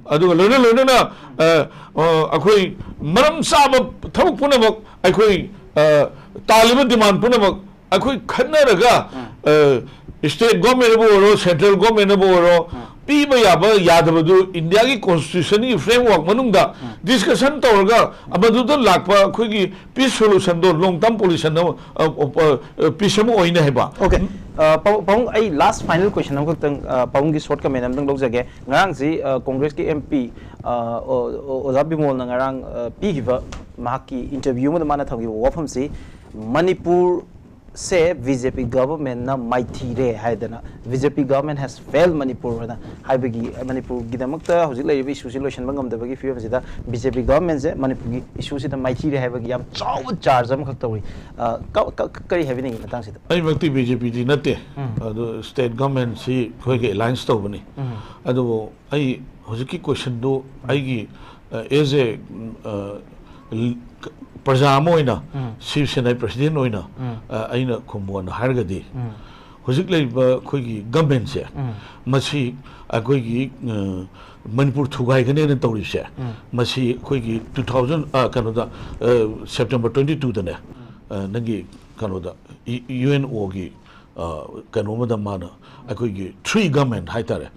ꯑꯗꯨꯒ ꯂꯣꯏꯅ ꯂꯣꯏꯅꯅ, ꯑ, ꯑ, ꯑꯩꯈꯣꯏ ꯃꯔꯝ ꯆꯥꯕ ꯊꯕꯛ ꯄꯨꯝꯅꯃꯛ ꯑꯩꯈꯣꯏ, ꯑ, ꯇꯥꯜꯂꯤꯕ ꯗꯤꯃꯥꯟ ꯄꯨꯝꯅꯃꯛ ꯑꯩꯈꯣꯏ ꯈꯟꯅꯔꯒ, ꯑ, ꯁ꯭ꯇꯦꯠ ꯒꯣꯔꯃꯦꯟꯅꯕꯨ ꯑꯣꯏꯔꯣ, ꯁꯦꯟꯇ꯭ꯔꯦꯜ ꯒꯣꯔꯃꯦꯟꯅꯕꯨ ꯑꯣꯏꯔꯣ, ꯄꯤꯕ ꯌꯥꯕ ꯌꯥꯗꯕꯗꯨ ꯏꯟꯗꯤꯌꯥꯒꯤ ꯀꯣꯟꯁꯇꯤꯇ꯭ꯌꯨꯁꯟꯒꯤ ꯐ꯭ꯔꯦꯝꯋꯥꯔꯛ ꯃꯅꯨꯡꯗ ꯗꯤꯁꯀꯁꯟ ꯇꯧꯔꯒ ꯃꯗꯨꯗ ꯂꯥꯛꯄ ꯑꯩꯈꯣꯏꯒꯤ ꯄꯤꯁ ꯁꯣꯂꯨꯁꯟꯗꯣ, ꯂꯣꯡ ꯇꯔꯝ ꯄꯣꯂꯤꯁꯟ ꯑꯃ, ꯑ, ꯑ, ꯑ, ꯄꯤꯁ ꯑꯃ ꯑꯣꯏꯅ ꯍꯥꯏꯕ꯫ ꯑꯣꯀꯦ꯫ ꯑ, ꯄꯥꯕꯨꯡ, ꯄꯥꯕꯨꯡ, ꯑꯩ ꯂꯥꯁ ꯐꯥꯏꯅꯦꯜ ꯀꯣꯏꯁꯟ ꯑꯃꯈꯛꯇꯪ, ꯑ, ꯄꯥꯕꯨꯡꯒꯤ ꯁꯣꯔꯠ ꯀꯃꯦꯟ ꯑꯃꯇꯪ ꯂꯧꯖꯒꯦ꯫ ꯉꯔꯥꯡꯁꯤ, ꯑ, ꯀꯣꯡꯒ꯭ꯔꯦꯁꯀꯤ ꯑꯦꯝ ꯄꯤ, ꯑ, ꯑꯣ-, ꯑꯣ-, ꯑꯣꯖꯥ ꯕꯤꯃꯣꯜꯅ ꯉꯔꯥꯡ, ꯑ, ꯄꯤꯈꯤꯕ ꯃꯍꯥꯛꯀꯤ ꯏꯟꯇꯔꯚ꯭ꯌꯨ ꯑꯃꯗ ꯃꯥꯅ ꯊꯝꯈꯤꯕ ꯋꯥꯐꯝꯁꯤ, ꯃꯅꯤꯄꯨꯔꯁꯦ ꯕꯤ ꯖꯦ ꯄꯤ ꯒꯚꯔꯟꯃꯦꯟꯠꯅ ꯃꯥꯏꯊꯤꯔꯦ ꯍꯥꯏꯗꯅ, "B J P government has failed Manipur" ꯍꯥꯏꯅ ꯍꯥꯏꯕꯒꯤ, ꯃꯅꯤꯄꯨꯔꯒꯤꯗꯃꯛꯇ ꯍꯧꯖꯤꯛ ꯂꯩꯔꯤꯕ ꯏꯁꯨꯁꯤ ꯂꯣꯏꯁꯤꯟꯕ ꯉꯝꯗꯕꯒꯤ ꯐꯤꯕꯝꯁꯤꯗ ꯕꯤ ꯖꯦ ꯄꯤ ꯒꯚꯔꯟꯃꯦꯟꯠꯁꯦ ꯃꯅꯤꯄꯨꯔꯒꯤ ꯏꯁꯨꯁꯤꯗ ꯃꯥꯏꯊꯤꯔꯦ ꯍꯥꯏꯕꯒꯤ ꯌꯥꯝ ꯆꯥꯎꯕ ꯆꯥꯔꯖ ꯑꯃꯈꯛ ꯇꯧꯔꯤ꯫ ꯑ, ꯀ-, ꯀ-, ꯀꯔꯤ ꯍꯥꯏꯕꯤꯅꯤꯡꯉꯤ ꯃꯇꯥꯡꯁꯤꯗ? ꯑꯩꯃꯛꯇꯤ ꯕꯤ ꯖꯦ ꯄꯤꯗꯤ ꯅꯠꯇꯦ꯫ ꯑꯗꯨ ꯁ꯭ꯇꯦꯠ ꯒꯚꯔꯟꯃꯦꯟꯠꯁꯤ ꯑꯩꯈꯣꯏꯒꯤ ꯑꯦꯂꯥꯏꯟꯁ ꯇꯧꯕꯅꯤ꯫ ꯑꯗꯨꯕꯨ ꯑꯩ ꯍꯧꯖꯤꯛꯀꯤ ꯀꯣꯏꯁꯟꯗꯨ ꯑꯩꯒꯤ, ꯑ, ꯑꯦꯖ ꯑꯦ, ꯑ, ꯄ꯭ꯔꯖꯥ ꯑꯃ ꯑꯣꯏꯅ, ꯁꯤꯕ ꯁꯦꯅꯥꯒꯤ ꯄ꯭ꯔꯁꯤꯗꯦꯟꯠ ꯑꯣꯏꯅ, ꯑ, ꯑꯩꯅ ꯈꯨꯝꯃꯣꯅ ꯍꯥꯏꯔꯒꯗꯤ, ꯍꯧꯖꯤꯛ ꯂꯩꯔꯤꯕ ꯑꯩꯈꯣꯏꯒꯤ ꯒꯚꯔꯟꯃꯦꯟꯠꯁꯦ, ꯃꯁꯤ ꯑꯩꯈꯣꯏꯒꯤ, ꯑ, ꯃꯅꯤꯄꯨꯔ ꯊꯨꯒꯥꯏꯒꯅꯦꯅ ꯇꯧꯔꯤꯁꯦ, ꯃꯁꯤ ꯑꯩꯈꯣꯏꯒꯤ two thousand, ꯑ, ꯀꯩꯅꯣꯗ, ꯑ, ꯁꯦꯞꯇꯦꯝꯕꯔ twenty two ꯗꯅꯦ, ꯑ, ꯅꯪꯒꯤ ꯀꯩꯅꯣꯗ, ꯏ-, ꯌꯨ ꯑꯦꯟ ꯑꯣꯒꯤ, ꯑ, ꯀꯩꯅꯣ ꯑꯃꯗ ꯃꯥꯅ ꯑꯩꯈꯣꯏꯒꯤ three government ꯍꯥꯏꯇꯥꯔꯦ,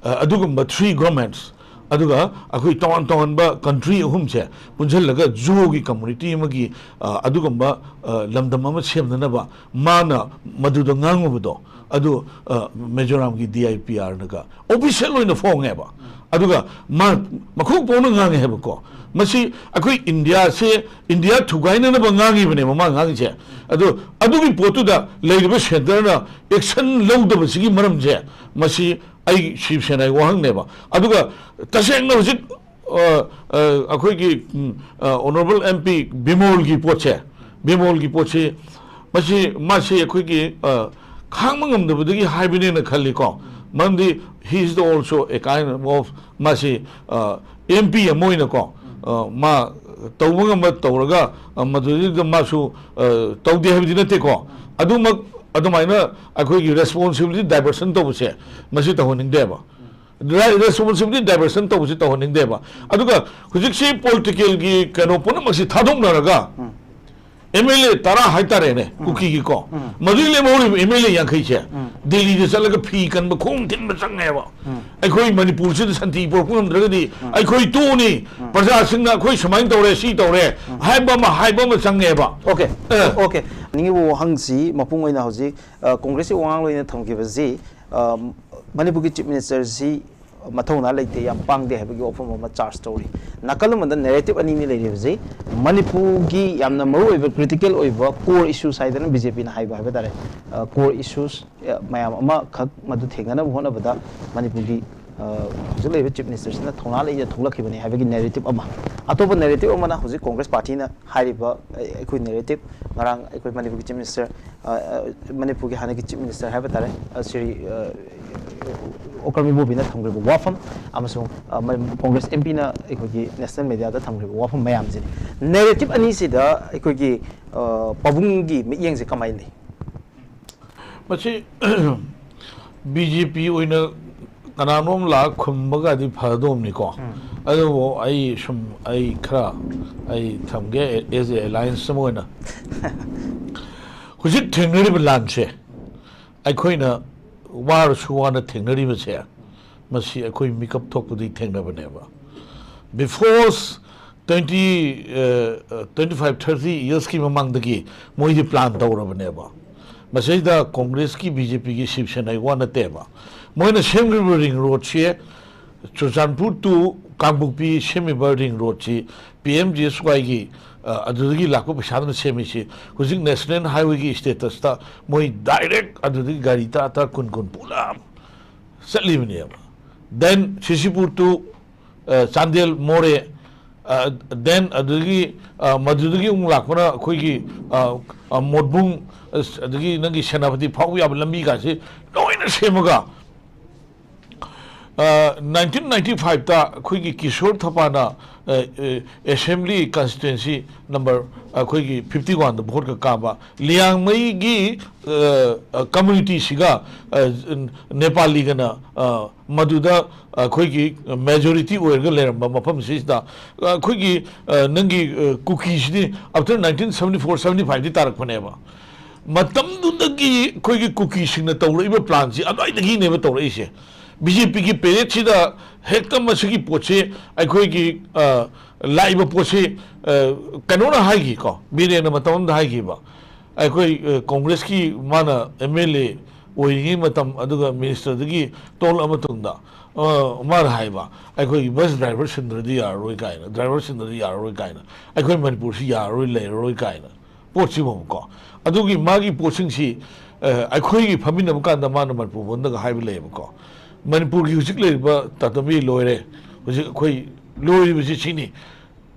ꯑ, ꯑꯗꯨꯒꯨꯝꯕ three governments, ꯑꯗꯨꯒ ꯑꯩꯈꯣꯏ ꯇꯣꯉꯥꯟ ꯇꯣꯉꯥꯟꯕ ꯀꯟꯇ꯭ꯔꯤ ꯑꯍꯨꯝꯁꯦ ꯄꯨꯟꯁꯤꯜꯂꯒ ꯖꯨꯑꯣꯒꯤ ꯀꯝꯃꯨꯅꯤꯇꯤ ꯑꯃꯒꯤ, ꯑ, ꯑꯗꯨꯒꯨꯝꯕ, ꯑ, ꯂꯝꯗꯝ ꯑꯃ ꯁꯦꯝꯅꯅꯕ ꯃꯥꯅ ꯃꯗꯨꯗ ꯉꯥꯡꯉꯨꯕꯗꯣ, ꯑꯗꯨ, ꯑ, ꯃꯤꯖꯣꯔꯥꯝꯒꯤ ꯗꯤ ꯑꯥꯏ ꯄꯤ ꯑꯥꯔꯅꯒ ꯑꯣꯐꯤꯁꯤꯌꯦꯜ ꯑꯣꯏꯅ ꯐꯣꯡꯉꯦꯕ꯫ ꯑꯗꯨꯒ ꯃꯥ ꯃꯈꯣꯡ ꯄꯣꯛꯅ ꯉꯥꯡꯉꯦ ꯍꯥꯏꯕꯀꯣ꯫ ꯃꯁꯤ ꯑꯩꯈꯣꯏ ꯏꯟꯗꯤꯌꯥꯁꯦ, ꯏꯟꯗꯤꯌꯥ ꯊꯨꯒꯥꯏꯅꯅꯕ ꯉꯥꯡꯉꯤꯕꯅꯦꯕ ꯃꯥ ꯉꯥꯡꯉꯤꯁꯦ꯫ ꯑꯗꯣ ꯑꯗꯨꯒꯤ ꯄꯣꯠꯇꯨꯗ ꯂꯩꯔꯤꯕ ꯁꯦꯟꯇꯔꯅ ꯑꯦꯛꯁꯟ ꯂꯧꯗꯕꯁꯤꯒꯤ ꯃꯔꯝꯁꯦ, ꯃꯁꯤ ꯑꯩ ꯁꯤꯕ ꯁꯦꯅꯥꯒꯤ ꯋꯥꯍꯪꯅꯦꯕ꯫ ꯑꯗꯨꯒ ꯇꯁꯦꯡꯅ ꯍꯧꯖꯤꯛ, ꯑ, ꯑ, ꯑꯩꯈꯣꯏꯒꯤ, ꯎꯝ, ꯑ, ꯑꯣꯅꯔꯦꯕꯜ ꯑꯦꯝ ꯄꯤ ꯕꯤꯃꯣꯜꯒꯤ ꯄꯣꯠꯁꯦ, ꯕꯤꯃꯣꯜꯒꯤ ꯄꯣꯠꯁꯤ, ꯃꯁꯤ, ꯃꯥꯁꯤ ꯑꯩꯈꯣꯏꯒꯤ, ꯑ, ꯈꯥꯡꯕ ꯉꯝꯗꯕꯗꯒꯤ ꯍꯥꯏꯕꯅꯦꯅ ꯈꯜꯂꯤꯀꯣ꯫ ꯃꯔꯝꯗꯤ he is also a kind of, ꯃꯥꯁꯤ ꯑꯦꯝ ꯄꯤ ꯑꯃ ꯑꯣꯏꯅꯀꯣ, ꯑ, ꯃꯥ ꯇꯧꯕ ꯉꯝꯕ ꯇꯧꯔꯒ, ꯑ, ꯃꯗꯨꯗꯩꯗ ꯃꯥꯁꯨ, ꯑ, ꯇꯧꯗꯦ ꯍꯥꯏꯕꯗꯤ ꯅꯠꯇꯦꯀꯣ꯫ ꯑꯗꯨꯃꯛ, ꯑꯗꯨꯃꯥꯏꯅ ꯑꯩꯈꯣꯏꯒꯤ responsibility diversion ꯇꯧꯕꯁꯦ, ꯃꯁꯤ ꯇꯧꯍꯟꯅꯤꯡꯗꯦꯕ꯫ Responsibility diversion ꯇꯧꯕꯁꯤ ꯇꯧꯍꯟꯅꯤꯡꯗꯦꯕ꯫ ꯑꯗꯨꯒ ꯍꯧꯖꯤꯛꯁꯤ political ꯒꯤ ꯀꯩꯅꯣ ꯄꯨꯝꯅꯃꯛꯁꯤ ꯊꯥꯗꯣꯛꯅꯔꯒ, ꯑꯦꯝ ꯑꯦꯜ ꯑꯦ ꯇꯔꯥ ꯍꯥꯏꯇꯥꯔꯦꯅꯦ, ꯀꯨꯀꯤꯒꯤꯀꯣ, ꯃꯗꯨꯗꯒꯤ ꯂꯦꯝꯍꯧꯔꯤꯕ ꯑꯦꯝ ꯑꯦꯜ ꯑꯦ ꯌꯥꯡꯈꯩꯁꯦ ꯗꯤꯜꯂꯤꯗ ꯆꯠꯂꯒ ꯐꯤ ꯀꯟꯕ, ꯈꯣꯡ ꯊꯤꯟꯕ ꯆꯪꯉꯦꯕ꯫ ꯑꯩꯈꯣꯏ ꯃꯅꯤꯄꯨꯔꯁꯤꯗ ꯁꯥꯟꯇꯤ ꯄꯨꯔꯛꯄ ꯉꯝꯗ꯭ꯔꯒꯗꯤ, ꯑꯩꯈꯣꯏ ꯇꯣꯛꯑꯅꯤ, ꯄ꯭ꯔꯖꯥꯁꯤꯡꯅ ꯑꯩꯈꯣꯏ ꯁꯨꯃꯥꯏꯅ ꯇꯧꯔꯦ, ꯁꯤ ꯇꯧꯔꯦ ꯍꯥꯏꯕ ꯑꯃ, ꯍꯥꯏꯕ ꯑꯃ ꯆꯪꯉꯦꯕ꯫ ꯑꯣꯀꯦ, ꯑꯦ꯫ ꯑꯣꯀꯦ꯫ ꯅꯤꯡꯉꯤꯕ ꯋꯥꯍꯪꯁꯤ ꯃꯄꯨꯡ ꯑꯣꯏꯅ ꯍꯧꯖꯤꯛ, ꯑ, ꯀꯣꯡꯒ꯭ꯔꯦꯁꯀꯤ ꯋꯥꯉꯥꯡꯂꯣꯏꯅ ꯊꯝꯈꯤꯕꯁꯤ, ꯑ, ꯃꯅꯤꯄꯨꯔꯒꯤ ꯆꯤꯐ ꯃꯤꯅꯤꯁꯇꯔꯁꯤ ꯃꯊꯧꯅꯥ ꯂꯩꯇꯦ, ꯌꯥꯝ ꯄꯥꯡꯗꯦ ꯍꯥꯏꯕꯒꯤ ꯋꯥꯐꯝ ꯑꯃ ꯆꯥꯔꯖ ꯇꯧꯔꯤ꯫ ꯅꯥꯀꯜ ꯑꯃꯗ ꯅꯦꯔꯦꯇꯤꯚ ꯑꯅꯤꯅꯤ ꯂꯩꯔꯤꯕꯁꯤ꯫ ꯃꯅꯤꯄꯨꯔꯒꯤ ꯌꯥꯝꯅ ꯃꯔꯨꯑꯣꯏꯕ, ꯀ꯭ꯔꯤꯇꯤꯀꯦꯜ ꯑꯣꯏꯕ ꯀꯣꯔ ꯏꯁꯨꯁ ꯍꯥꯏꯗꯅ ꯕꯤ ꯖꯦ ꯄꯤꯅ ꯍꯥꯏꯕ ꯍꯥꯏꯕ ꯇꯥꯔꯦ, ꯀꯣꯔ ꯏꯁꯨꯁ ꯃꯌꯥꯝ ꯑꯃꯈꯛ ꯃꯗꯨ ꯊꯦꯡꯅꯅꯕ ꯍꯣꯠꯅꯕꯗ ꯃꯅꯤꯄꯨꯔꯒꯤ, ꯑ, ꯍꯧꯖꯤꯛ ꯂꯩꯔꯤꯕ ꯆꯤꯐ ꯃꯤꯅꯤꯁꯇꯔꯁꯤꯅ ꯊꯧꯅꯥ ꯂꯩꯅ ꯊꯣꯛꯂꯛꯈꯤꯕꯅꯤ ꯍꯥꯏꯕꯒꯤ ꯅꯦꯔꯦꯇꯤꯚ ꯑꯃ꯫ ꯑꯇꯣꯞꯄ ꯅꯦꯔꯦꯇꯤꯚ ꯑꯃꯅ ꯍꯧꯖꯤꯛ ꯀꯣꯡꯒ꯭ꯔꯦꯁ ꯄꯥꯔꯇꯤꯅ ꯍꯥꯏꯔꯤꯕ, ꯑ, ꯑꯩꯈꯣꯏ ꯅꯦꯔꯦꯇꯤꯚ, ꯉꯔꯥꯡ ꯑꯩꯈꯣꯏ ꯃꯅꯤꯄꯨꯔꯒꯤ ꯆꯤꯐ ꯃꯤꯅꯤꯁꯇꯔ, ꯑ, ꯑ, ꯃꯅꯤꯄꯨꯔꯒꯤ ꯍꯥꯟꯅꯒꯤ ꯆꯤꯐ ꯃꯤꯅꯤꯁꯇꯔ ꯍꯥꯏꯕ ꯇꯥꯔꯦ, ꯑ, ꯁ꯭ꯔꯤ, ꯑ, ꯑꯣꯀ꯭ꯔꯝ ꯏꯕꯣꯕꯤꯅ ꯊꯝꯈ꯭ꯔꯤꯕ ꯋꯥꯐꯝ ꯑꯃꯁꯨꯡ, ꯑ, ꯃ-, ꯀꯣꯡꯒ꯭ꯔꯦꯁ ꯑꯦꯝ ꯄꯤꯅ ꯑꯩꯈꯣꯏꯒꯤ ꯅꯦꯁꯅꯦꯜ ꯃꯦꯗꯤꯌꯥꯗ ꯊꯝꯈ꯭ꯔꯤꯕ ꯋꯥꯐꯝ ꯃꯌꯥꯝꯁꯤꯅꯤ꯫ ꯅꯦꯔꯦꯇꯤꯚ ꯑꯅꯤꯁꯤꯗ ꯑꯩꯈꯣꯏꯒꯤ, ꯑ, ꯄꯥꯕꯨꯡꯒꯤ ꯃꯤꯠꯌꯦꯡꯁꯦ ꯀꯃꯥꯏꯅ ꯂꯩ? ꯃꯁꯤ ꯕꯤ ꯖꯦ ꯄꯤ ꯑꯣꯏꯅ ꯀꯅꯥꯅꯣꯝ ꯂꯥꯛꯑ ꯈꯨꯝꯕꯒꯗꯤ ꯐꯗꯧꯕꯅꯤꯀꯣ꯫ ꯑꯗꯨꯕꯨ ꯑꯩ ꯁꯨꯝ, ꯑꯩ ꯈꯔ, ꯑꯩ ꯊꯝꯒꯦ, as a alliance ꯑꯃ ꯑꯣꯏꯅ꯫ ꯍꯧꯖꯤꯛ ꯊꯦꯡꯅꯔꯤꯕ ꯂꯥꯟꯁꯦ, ꯑꯩꯈꯣꯏꯅ ꯋꯥꯔꯁꯨ ꯋꯥꯅ ꯊꯦꯡꯅꯔꯤꯕꯁꯦ, ꯃꯁꯤ ꯑꯩꯈꯣꯏ ꯃꯤꯀꯞ ꯊꯣꯛꯄꯗꯒꯤ ꯊꯦꯡꯅꯕꯅꯦꯕ꯫ Before twenty, twenty five, thirty yearsꯀꯤ ꯃꯃꯥꯡꯗꯒꯤ ꯃꯣꯏꯗꯤ plan ꯇꯧꯔꯕꯅꯦꯕ꯫ ꯃꯁꯤꯗ ꯀꯣꯡꯒ꯭ꯔꯦꯁꯀꯤ, ꯕꯤ ꯖꯦ ꯄꯤꯒꯤ, ꯁꯤꯕ ꯁꯦꯅꯥꯒꯤ ꯋꯥ ꯅꯠꯇꯦꯕ꯫ ꯃꯣꯏꯅ ꯁꯦꯝꯈ꯭ꯔꯤꯕ ring roadꯁꯦ, ꯆꯨꯔꯆꯥꯟꯄꯨꯔ to ꯀꯥꯡꯄꯣꯛꯄꯤ ꯁꯦꯝꯃꯤꯕ ring roadꯁꯤ, ꯄꯤ ꯑꯦꯝ ꯖꯤ ꯑꯦꯁ ꯋꯥꯏꯒꯤ, ꯑ, ꯑꯗꯨꯗꯒꯤ ꯂꯥꯛꯄ ꯄꯩꯁꯥꯗꯨꯅ ꯁꯦꯝꯃꯤꯁꯤ꯫ ꯍꯧꯖꯤꯛ national highwayꯒꯤ statusꯇ ꯃꯣꯏ direct ꯑꯗꯨꯗꯒꯤ ꯒꯥꯔꯤ ꯇꯔꯥ, ꯇꯔꯥ, ꯀꯨꯟ, ꯀꯨꯟ ꯄꯨꯂꯞ ꯆꯠꯂꯤꯕꯅꯦꯕ꯫ Then ꯁꯤꯁꯤꯄꯨꯔ to, ꯑ, ꯆꯥꯟꯗꯦꯜ, ꯃꯣꯔꯦ, ꯑ, then ꯑꯗꯨꯗꯒꯤ, ꯑ, ꯃꯗꯨꯗꯒꯤ ꯑꯃꯨꯛ ꯂꯥꯛꯄꯅ ꯑꯩꯈꯣꯏꯒꯤ, ꯑ, ꯑ, ꯃꯣꯠꯕꯨꯡ, ꯑꯁ, ꯑꯗꯒꯤ ꯅꯪꯒꯤ ꯁꯦꯅꯥꯄꯇꯤ ꯐꯥꯎꯕ ꯌꯥꯕ ꯂꯝꯕꯤ ꯀꯥꯁꯤ ꯂꯣꯏꯅ ꯁꯦꯝꯃꯒ, ꯑ, ꯅꯥꯏꯟꯇꯤꯟ ꯅꯥꯏꯟꯇꯤ ꯐꯥꯏꯚꯇ ꯑꯩꯈꯣꯏꯒꯤ ꯀꯤꯁꯣꯔ ꯊꯄꯥꯅ, ꯑ, ꯑ, ꯑꯦꯁꯦꯝꯕ꯭ꯂꯤ ꯀꯟꯁꯇꯤꯇ꯭ꯋꯦꯟꯁꯤ ꯅꯝꯕꯔ ꯑꯩꯈꯣꯏꯒꯤ ꯐꯤꯐꯇꯤ ꯋꯥꯟꯗ ꯚꯣꯠꯀ ꯀꯥꯕ ꯂꯤꯌꯥꯡꯃꯩꯒꯤ, ꯑ, ꯑ, ꯀꯝꯃ꯭ꯌꯨꯅꯤꯇꯤꯁꯤꯒ, ꯑ, ꯅꯦꯄꯥꯂꯤꯒꯅ, ꯑ, ꯃꯗꯨꯗ ꯑꯩꯈꯣꯏꯒꯤ ꯃꯦꯖꯣꯔꯤꯇꯤ ꯑꯣꯏꯔꯒ ꯂꯩꯔꯝꯕ ꯃꯐꯝꯁꯤꯗ ꯑꯩꯈꯣꯏꯒꯤ, ꯑ, ꯅꯪꯒꯤ, ꯑ, ꯀꯨꯀꯤꯁꯤꯗꯤ after nineteen seventy four seventy fiveꯇꯤ ꯇꯥꯔꯛꯄꯅꯦꯕ꯫ ꯃꯇꯝꯗꯨꯗꯒꯤ ꯑꯩꯈꯣꯏꯒꯤ ꯀꯨꯀꯤꯁꯤꯡꯅ ꯇꯧꯔꯛꯏꯕ ꯄ꯭ꯂꯥꯟꯁꯤ ꯑꯗꯨꯋꯥꯏꯗꯒꯤꯅꯦꯕ ꯇꯧꯔꯛꯏꯁꯦ꯫ ꯕꯤ ꯖꯦ ꯄꯤꯒꯤ ꯄꯦꯔꯦꯠꯁꯤꯗ ꯍꯦꯛꯇ ꯃꯁꯤꯒꯤ ꯄꯣꯠꯁꯤ ꯑꯩꯈꯣꯏꯒꯤ, ꯑ, ꯂꯥꯛꯏꯕ ꯄꯣꯠꯁꯤ, ꯑ, ꯀꯩꯅꯣꯅ ꯍꯥꯏꯈꯤꯀꯣ, ꯕꯤꯔꯦꯟꯅ ꯃꯇꯝ ꯑꯃꯗ ꯍꯥꯏꯈꯤꯕ, ꯑꯩꯈꯣꯏ, ꯑ, ꯀꯣꯡꯒ꯭ꯔꯦꯁꯀꯤ ꯃꯥꯅ ꯑꯦꯝ ꯑꯦꯜ ꯑꯦ ꯑꯣꯏꯔꯤꯉꯩ ꯃꯇꯝ, ꯑꯗꯨꯒ ꯃꯤꯅꯤꯁꯇꯔꯗꯒꯤ ꯇꯣꯛꯂꯛꯑ ꯃꯇꯨꯡꯗ, ꯑ, ꯃꯥꯅ ꯍꯥꯏꯕ, "ꯑꯩꯈꯣꯏꯒꯤ ꯕꯁ ꯗ꯭ꯔꯥꯏꯚꯔ ꯁꯤꯟꯗ꯭ꯔꯗꯤ ꯌꯥꯔꯔꯣꯏ" ꯀꯥꯏꯅ, "ꯗ꯭ꯔꯥꯏꯚꯔ ꯁꯤꯟꯗ꯭ꯔꯗꯤ ꯌꯥꯔꯔꯣꯏ" ꯀꯥꯏꯅ, "ꯑꯩꯈꯣꯏ ꯃꯅꯤꯄꯨꯔꯁꯤ ꯌꯥꯔꯔꯣꯏ, ꯂꯩꯔꯔꯣꯏ" ꯀꯥꯏꯅ ꯄꯣꯠꯁꯤꯃꯀꯣ꯫ ꯑꯗꯨꯒꯤ ꯃꯥꯒꯤ ꯄꯣꯠꯁꯤꯡꯁꯤ, ꯑ, ꯑꯩꯈꯣꯏꯒꯤ ꯐꯝꯃꯤꯟꯅꯕ ꯀꯥꯟꯗ ꯃꯥꯅ ꯃꯅꯤꯄꯨꯔ ꯚꯣꯟꯗꯒ ꯍꯥꯏꯕ ꯂꯩꯌꯦꯕꯀꯣ, "ꯃꯅꯤꯄꯨꯔꯒꯤ ꯍꯧꯖꯤꯛ ꯂꯩꯔꯤꯕ ꯇꯥꯇꯝꯕꯤ ꯂꯣꯏꯔꯦ, ꯍꯧꯖꯤꯛ ꯑꯩꯈꯣꯏ ꯂꯣꯏꯔꯤꯕꯁꯤ ꯁꯤꯅꯤ"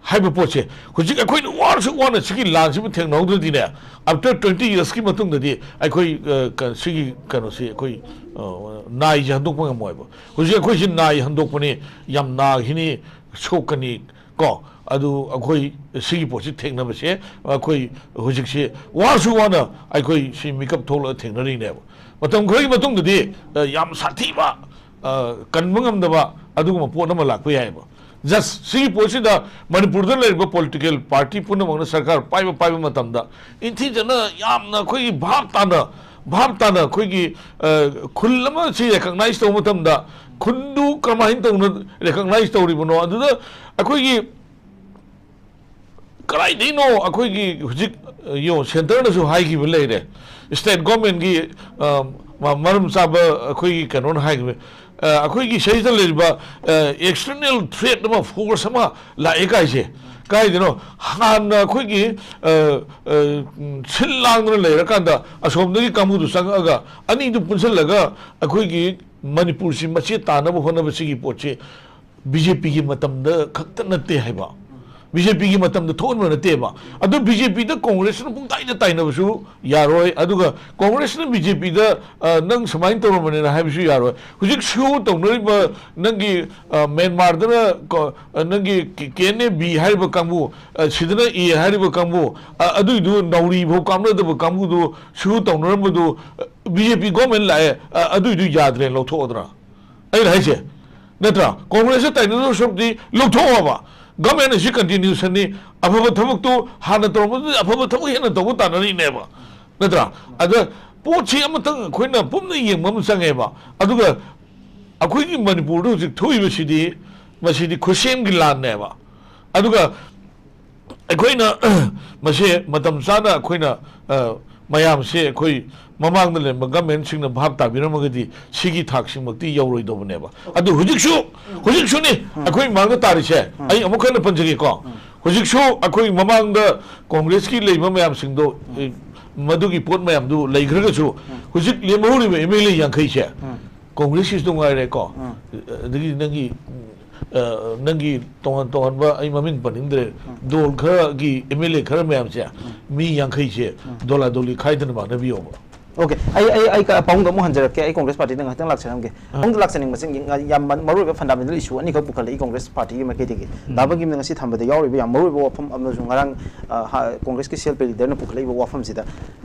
ꯍꯥꯏꯕ ꯄꯣꯠꯁꯦ꯫ ꯍꯧꯖꯤꯛ ꯑꯩꯈꯣꯏꯅ ꯋꯥꯔꯁꯨ ꯋꯥꯅ ꯁꯤꯒꯤ ꯂꯥꯟꯁꯤꯕꯨ ꯊꯦꯡꯅꯍꯧꯗ꯭ꯔꯗꯤꯅꯦ, after twenty yearsꯀꯤ ꯃꯇꯨꯡꯗꯗꯤ ꯑꯩꯈꯣꯏ, ꯑ, ꯀ-, ꯁꯤꯒꯤ ꯀꯩꯅꯣꯁꯤ ꯑꯩꯈꯣꯏ, ꯑ, ꯅꯥꯏꯁꯦ ꯍꯟꯗꯣꯛꯄ ꯉꯝꯃꯣꯏꯕ꯫ ꯍꯧꯖꯤꯛ ꯑꯩꯈꯣꯏꯁꯤ ꯅꯥꯏ ꯍꯟꯗꯣꯛꯄꯅꯤ, ꯌꯥꯝ ꯅꯥꯈꯤꯅꯤ, ꯁꯣꯛꯀꯅꯤ, ꯀꯣ꯫ ꯑꯗꯨ ꯑꯩꯈꯣꯏ ꯁꯤꯒꯤ ꯄꯣꯠꯁꯤ ꯊꯦꯡꯅꯕꯁꯦ ꯑꯩꯈꯣꯏ ꯍꯧꯖꯤꯛꯁꯤ ꯋꯥꯔꯁꯨ ꯋꯥꯅ ꯑꯩꯈꯣꯏ ꯁꯤ ꯃꯤꯀꯞ ꯊꯣꯛꯂꯒ ꯊꯦꯡꯅꯔꯤꯅꯦꯕ꯫ ꯃꯇꯝ ꯈꯔꯒꯤ ꯃꯇꯨꯡꯗꯗꯤ, ꯑ, ꯌꯥꯝ ꯁꯥꯊꯤꯕ, ꯑ, ꯀꯟꯕ ꯉꯝꯗꯕ ꯑꯗꯨꯒꯨꯝꯕ ꯄꯣꯠ ꯑꯃ ꯂꯥꯛꯄ ꯌꯥꯏꯑꯕ꯫ Just ꯁꯤꯒꯤ ꯄꯣꯠꯁꯤꯗ ꯃꯅꯤꯄꯨꯔꯗ ꯂꯩꯔꯤꯕ political party ꯄꯨꯝꯅꯃꯛꯅ ꯁꯔꯀꯥꯔ ꯄꯥꯏꯕ, ꯄꯥꯏꯕ ꯃꯇꯝꯗ ꯅꯤꯡꯊꯤꯖꯅ ꯌꯥꯝꯅ ꯑꯩꯈꯣꯏꯒꯤ ꯚꯥꯞ ꯇꯥꯅ, ꯚꯥꯞ ꯇꯥꯅ ꯑꯩꯈꯣꯏꯒꯤ, ꯑ, ꯈꯨꯜ ꯑꯃ ꯁꯤ recognize ꯇꯧꯕ ꯃꯇꯝꯗ ꯈꯨꯟꯗꯨ ꯀꯃꯥꯏꯅ ꯇꯧꯅ recognize ꯇꯧꯔꯤꯕꯅꯣ? ꯑꯗꯨꯗ ꯑꯩꯈꯣꯏꯒꯤ ꯀꯗꯥꯏꯗꯩꯅꯣ ꯑꯩꯈꯣꯏꯒꯤ ꯍꯧꯖꯤꯛ, ꯑ, ꯌꯦꯡꯉꯣ, centreꯅꯁꯨ ꯍꯥꯏꯈꯤꯕ ꯂꯩꯔꯦ, state governmentꯀꯤ, ꯑ, ꯃ-, ꯃꯔꯝ ꯆꯥꯕ ꯑꯩꯈꯣꯏꯒꯤ ꯀꯩꯅꯣꯅ ꯍꯥꯏꯈꯤꯕ, ꯑ, ꯑꯩꯈꯣꯏꯒꯤ ꯁꯤꯗꯩꯁꯤꯗ ꯂꯩꯔꯤꯕ, ꯑ, external threat ꯑꯃ, force ꯑꯃ ꯂꯥꯛꯑꯦ ꯀꯥꯏꯁꯦ꯫ ꯀꯥꯏꯗꯅꯣ? ꯍꯥꯟꯅ ꯑꯩꯈꯣꯏꯒꯤ, ꯑ, ꯑ, ꯎꯝ, ꯁꯤꯜ ꯂꯥꯡꯗꯅ ꯂꯩꯔꯀꯥꯟꯗ ꯑꯁꯣꯝꯗꯒꯤ ꯀꯥꯡꯕꯨꯗꯨ ꯆꯪꯉꯛꯑꯒ ꯑꯅꯤꯗꯨ ꯄꯨꯟꯁꯤꯜꯂꯒ ꯑꯩꯈꯣꯏꯒꯤ ꯃꯅꯤꯄꯨꯔꯁꯤ ꯃꯆꯦꯠ ꯇꯥꯅꯕ ꯍꯣꯠꯅꯕꯁꯤꯒꯤ ꯄꯣꯠꯁꯤ ꯕꯤ ꯖꯦ ꯄꯤꯒꯤ ꯃꯇꯝꯗ ꯈꯛꯇ ꯅꯠꯇꯦ ꯍꯥꯏꯕ꯫ ꯕꯤ ꯖꯦ ꯄꯤꯒꯤ ꯃꯇꯝꯗ ꯊꯣꯛꯍꯟꯕ ꯅꯠꯇꯦꯕ꯫ ꯑꯗꯨ ꯕꯤ ꯖꯦ ꯄꯤꯗ ꯀꯣꯡꯒ꯭ꯔꯦꯁꯅ ꯄꯨꯡꯇꯥꯏꯗ ꯇꯥꯏꯅꯕꯁꯨ ꯌꯥꯔꯣꯏ꯫ ꯑꯗꯨꯒ ꯀꯣꯡꯒ꯭ꯔꯦꯁꯅ ꯕꯤ ꯖꯦ ꯄꯤꯗ, ꯑ, "ꯅꯪ ꯁꯨꯃꯥꯏꯅ ꯇꯧꯔꯝꯕꯅꯤꯅ" ꯍꯥꯏꯕꯁꯨ ꯌꯥꯔꯣꯏ꯫ ꯍꯧꯖꯤꯛ ꯁꯤꯑꯣ ꯇꯧꯅꯔꯤꯕ ꯅꯪꯒꯤ, ꯑ, ꯃ꯭ꯌꯥꯟꯃꯥꯔꯗꯅ ꯀꯣ-, ꯑ, ꯅꯪꯒꯤ ꯀꯦ-, ꯀꯦ ꯑꯦꯟ ꯑꯦ ꯕꯤ ꯍꯥꯏꯔꯤꯕ ꯀꯥꯡꯕꯨ, ꯑ, ꯁꯤꯗꯅ ꯑꯦ ꯍꯥꯏꯔꯤꯕ ꯀꯥꯡꯕꯨ, ꯑ, ꯑꯗꯨꯏꯗꯨ ꯅꯥꯎꯔꯤ ꯐꯥꯎ ꯀꯥꯞꯅꯗꯕ ꯀꯥꯡꯕꯨꯗꯨ ꯁꯤꯑꯣ ꯇꯧꯅꯔꯝꯕꯗꯨ, ꯑ, ꯕꯤ ꯖꯦ ꯄꯤ ꯒꯣꯔꯃꯦꯟ ꯂꯥꯛꯑꯦ, ꯑ, ꯑꯗꯨꯏꯗꯨ ꯌꯥꯗ꯭ꯔꯦ, ꯂꯧꯊꯣꯛꯑꯗ꯭ꯔꯥ? ꯑꯩꯅ ꯍꯥꯏꯁꯦ, ꯅꯠꯇ꯭ꯔꯥ? ꯀꯣꯡꯒ꯭ꯔꯦꯁꯇ ꯇꯥꯏꯅꯗꯧ ꯁꯔꯨꯛꯇꯤ ꯂꯧꯊꯣꯛꯑꯣꯕ꯫ ꯒꯚꯔꯟꯃꯦꯟ ꯑꯁꯤ ꯀꯟꯇꯤꯅ꯭ꯌꯨꯁꯟꯅꯤ꯫ ꯑꯐꯕ ꯊꯕꯛꯇꯨ ꯍꯥꯟꯅ ꯇꯧꯔꯝꯕꯗꯨꯗꯤ ꯑꯐꯕ ꯊꯕꯛ ꯍꯦꯟꯅ ꯇꯧꯕ ꯇꯥꯟꯅꯔꯤꯅꯦꯕ, ꯅꯠꯇ꯭ꯔꯥ? ꯑꯗ ꯄꯣꯠꯁꯤ ꯑꯃꯇꯪ ꯑꯩꯈꯣꯏꯅ ꯄꯨꯟꯅ ꯌꯦꯡꯕ ꯑꯃ ꯆꯪꯉꯦꯕ꯫ ꯑꯗꯨꯒ ꯑꯩꯈꯣꯏꯒꯤ ꯃꯅꯤꯄꯨꯔꯗ ꯍꯧꯖꯤꯛ ꯊꯣꯛꯏꯕꯁꯤꯗꯤ, ꯃꯁꯤꯗꯤ ꯈꯨꯠꯁꯦꯝꯒꯤ ꯂꯥꯟꯅꯦꯕ꯫ ꯑꯗꯨꯒ ꯑꯩꯈꯣꯏꯅ ꯃꯁꯦ ꯃꯇꯝ ꯆꯥꯅ ꯑꯩꯈꯣꯏꯅ, ꯑ, ꯃꯌꯥꯝꯁꯦ ꯑꯩꯈꯣꯏ ꯃꯃꯥꯡꯗ ꯂꯩꯔꯝꯕ ꯒꯚꯔꯟꯃꯦꯟꯠꯁꯤꯡꯅ ꯚꯥꯞ ꯇꯥꯕꯤꯔꯝꯃꯒꯗꯤ ꯁꯤꯒꯤ ꯊꯥꯛꯁꯤꯃꯛꯇꯤ ꯌꯧꯔꯣꯏꯗꯧꯕꯅꯦꯕ꯫ ꯑꯗꯨ ꯍꯧꯖꯤꯛꯁꯨ, ꯍꯧꯖꯤꯛꯁꯨꯅꯤ ꯑꯩꯈꯣꯏ ꯃꯃꯥꯡꯗ ꯇꯥꯔꯤꯁꯦ꯫ ꯑꯩ ꯑꯃꯨꯛ ꯍꯟꯅ ꯄꯟꯖꯒꯦꯀꯣ꯫ ꯍꯧꯖꯤꯛꯁꯨ ꯑꯩꯈꯣꯏ ꯃꯃꯥꯡꯗ ꯀꯣꯡꯒ꯭ꯔꯦꯁꯀꯤ ꯂꯩꯕ ꯃꯌꯥꯝꯁꯤꯡꯗꯣ, ꯑꯦ, ꯃꯗꯨꯒꯤ ꯄꯣꯠ ꯃꯌꯥꯝꯗꯨ ꯂꯩꯈ꯭ꯔꯒꯁꯨ, ꯍꯧꯖꯤꯛ ꯂꯦꯝꯍꯧꯔꯤꯕ ꯑꯦꯝ ꯑꯦꯜ ꯑꯦ ꯌꯥꯡꯈꯩꯁꯦ, ꯎꯝ꯫ ꯀꯣꯡꯒ꯭ꯔꯦꯁꯀꯤꯁꯨ ꯉꯥꯏꯔꯦꯀꯣ, ꯎꯝ꯫ ꯑꯗꯒꯤ ꯅꯪꯒꯤ, ꯎꯝ, ꯑ, ꯅꯪꯒꯤ ꯇꯣꯉꯥꯟ ꯇꯣꯉꯥꯟꯕ, ꯑꯩ ꯃꯃꯤꯡ ꯄꯟꯅꯤꯡꯗ꯭ꯔꯦ, ꯎꯝ꯫ ꯗꯣꯜ ꯈꯔꯒꯤ ꯑꯦꯝ ꯑꯦꯜ ꯑꯦ ꯈꯔ ꯃꯌꯥꯝꯁꯦ, ꯎꯝ꯫ ꯃꯤ ꯌꯥꯡꯈꯩꯁꯦ ꯎꯝ꯫ ꯗꯣꯂꯥ ꯗꯣꯂꯤ ꯈꯥꯏꯗꯅ ꯃꯥꯟꯅꯕꯤꯌꯣꯕ꯫ ꯑꯣꯀꯦ, ꯑꯩ, ꯑꯩ, ꯑꯩ ꯀ-, ꯄꯥꯕꯨꯡꯗ ꯑꯃꯨꯛ ꯍꯟꯖꯔꯛꯀꯦ꯫ ꯑꯩ ꯀꯣꯡꯒ꯭ꯔꯦꯁ ꯄꯥꯔꯇꯤꯗ ꯉꯥꯏꯍꯥꯛꯇꯪ ꯂꯥꯛꯆꯔꯝꯒꯦ꯫ ꯑꯥ꯫ ꯄꯥꯕꯨꯡꯗ ꯂꯥꯛꯆꯅꯤꯡꯕꯁꯦ ꯉ-, ꯌꯥꯝ ꯃ-, ꯃꯔꯨꯑꯣꯏꯕ ꯐꯟꯗꯥꯃꯦꯟꯇꯦꯜ ꯏꯁꯨ ꯑꯅꯤꯈꯛ ꯄꯨꯈꯠꯂꯛꯏ ꯀꯣꯡꯒ꯭ꯔꯦꯁ ꯄꯥꯔꯇꯤꯒꯤ ꯃꯥꯏꯀꯩꯗꯒꯤ꯫ ꯎꯝ꯫ ꯗꯥ ꯕꯒꯤꯝꯅ ꯉꯁꯤ ꯊꯝꯕꯗ ꯌꯥꯎꯔꯤꯕ ꯌꯥꯝ ꯃꯔꯨꯑꯣꯏꯕ ꯋꯥꯐꯝ ꯑꯃꯁꯨ ꯉꯔꯥꯡ, ꯑ, ꯍ-, ꯀꯣꯡꯒ꯭ꯔꯦꯁꯀꯤ ꯁꯦꯜ ꯄꯦ ꯂꯤꯗꯔꯅ ꯄꯨꯈꯠꯂꯛꯏꯕ ꯋꯥꯐꯝꯁꯤꯗ